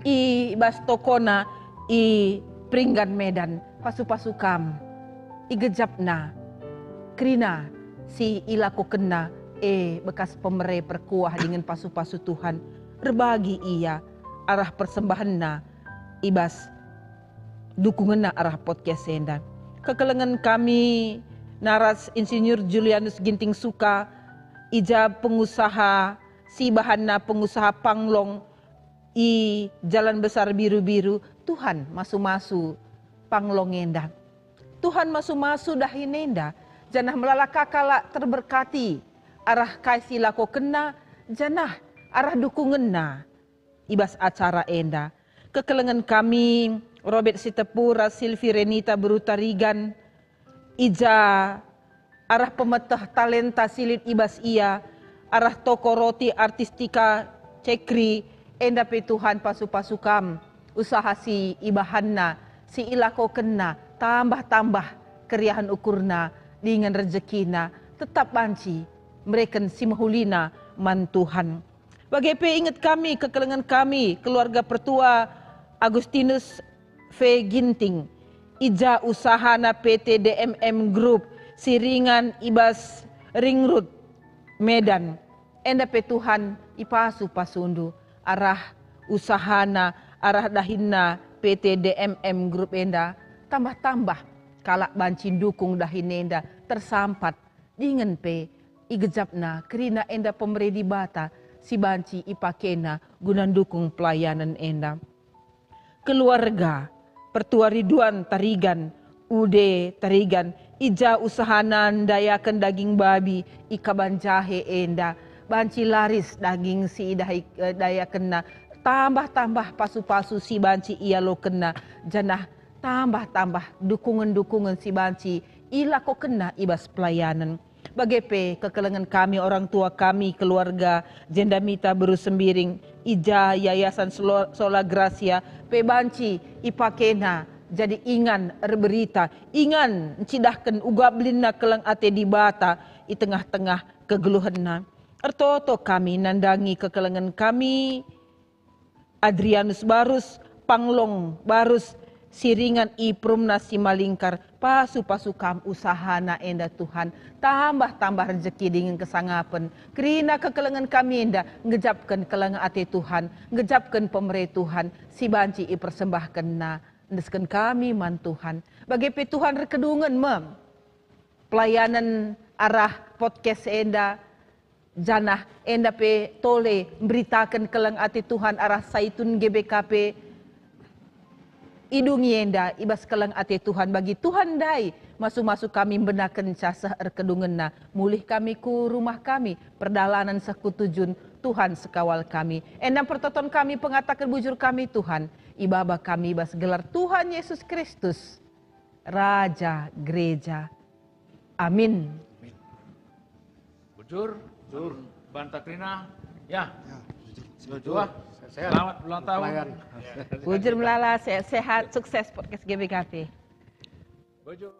i bas tokona i Peringgan Medan. Pasu-pasu Kam, igejapna kerina si ilakokenna, e bekas pemere perkuah dingen pasu-pasu Tuhan, erbagi ia arah persembahenna i bas dukungenna arah podcast enda. Kekelengen kami naras Insinyur Julianus Ginting Suka, i ja pengusaha si ibahanna pengusaha panglong i Jalan Besar Biru-Biru. Tuhan masu-masu panglong enda. Tuhan masu-masu dahin enda, janah melala ka kalak terberkati arah kai si ilakokenna, janah arah dukungenna i bas acara enda. Kekelengen kami, Robert Sitepu ras Silvi Renita beru Tarigan, i ja arah pemeteh talenta si lit i bas ia, arah toko roti Artistika Cekri, enda pe Tuhan pasu-pasu Kam. usaha si ibahanna, si ilakokenna, tambah-tambah keriahen ukurna dingen rejekina, tetap banci mereken si mehulina man Tuhan. Bage pe inget kami kekelengen kami keluarga Pertua Agustinus V Ginting, i ja usahana P T D M M Group si ringan i bas Ring Road, Medan. Enda pe Tuhan ipasu-pasundu arah usahana, arah dahinna P T D M M Group enda, tambah-tambah kalak banci ndukung dahin enda tersampat, dingen pe igejapna kerina enda pemere Dibata si banci ipakena guna ndukung pelayanen enda. Keluarga Pertua Ridwan Tarigan, Ude Tarigan, i ja usahana ndayaken daging babi i kaban jahe enda. Banci laris daging si idahi, eh, dayakenna, tambah-tambah pasu-pasu si banci ialokenna, janah tambah-tambah dukungen-dukungen si banci ilakokenna i bas pelayanen. Bage pe kekelengen kami orang tua kami keluarga Jenda Mita Beru Sembiring, i ja Yayasan Selo-, Sola Gracia pe banci ipakena jadi ingan erberita, ingan ncidahken uga belinna keleng ate Dibata i tengah-tengah kegeluhenna. Ertoto kami nandangi kekelengen kami, Adrianus Barus, Panglong Barus, si ringan i perumna si malingkar, pasu-pasu kam usahana enda Tuhan, tambah-tambah rejeki dingen kesangapen. Kerina kekelengen kami enda ngejapken keleng ate Tuhan, ngejapken pemere Tuhan, si banci ipersembahkenna, endesken kami man Tuhan. Bage pe Tuhan erkedungen me pelayanen arah podcast enda, janah enda pe tole mberitaken keleng ate Tuhan arah Saitun G B K P. Idungi enda i bas keleng ate Tuhan bagi Tuhan ndai masu-masu kami mbenakenca seh erkedungenna, mulih kami ku rumah kami, perdalanen seh ku tujun Tuhan sekawal kami. Enda pertoton kami pengataken bujur kami Tuhan, ibaba kami bas gelar Tuhan Yesus Kristus, Raja Gereja. Amin. Amin. Bujur, bujur. Banta kerina. Ya. Ya, bujur. Bujur. Sehat. Selamat ulang tahun. Pelayan. Ya. Bujur melala, sehat-sehat, sukses podcast G B K P. Bujur.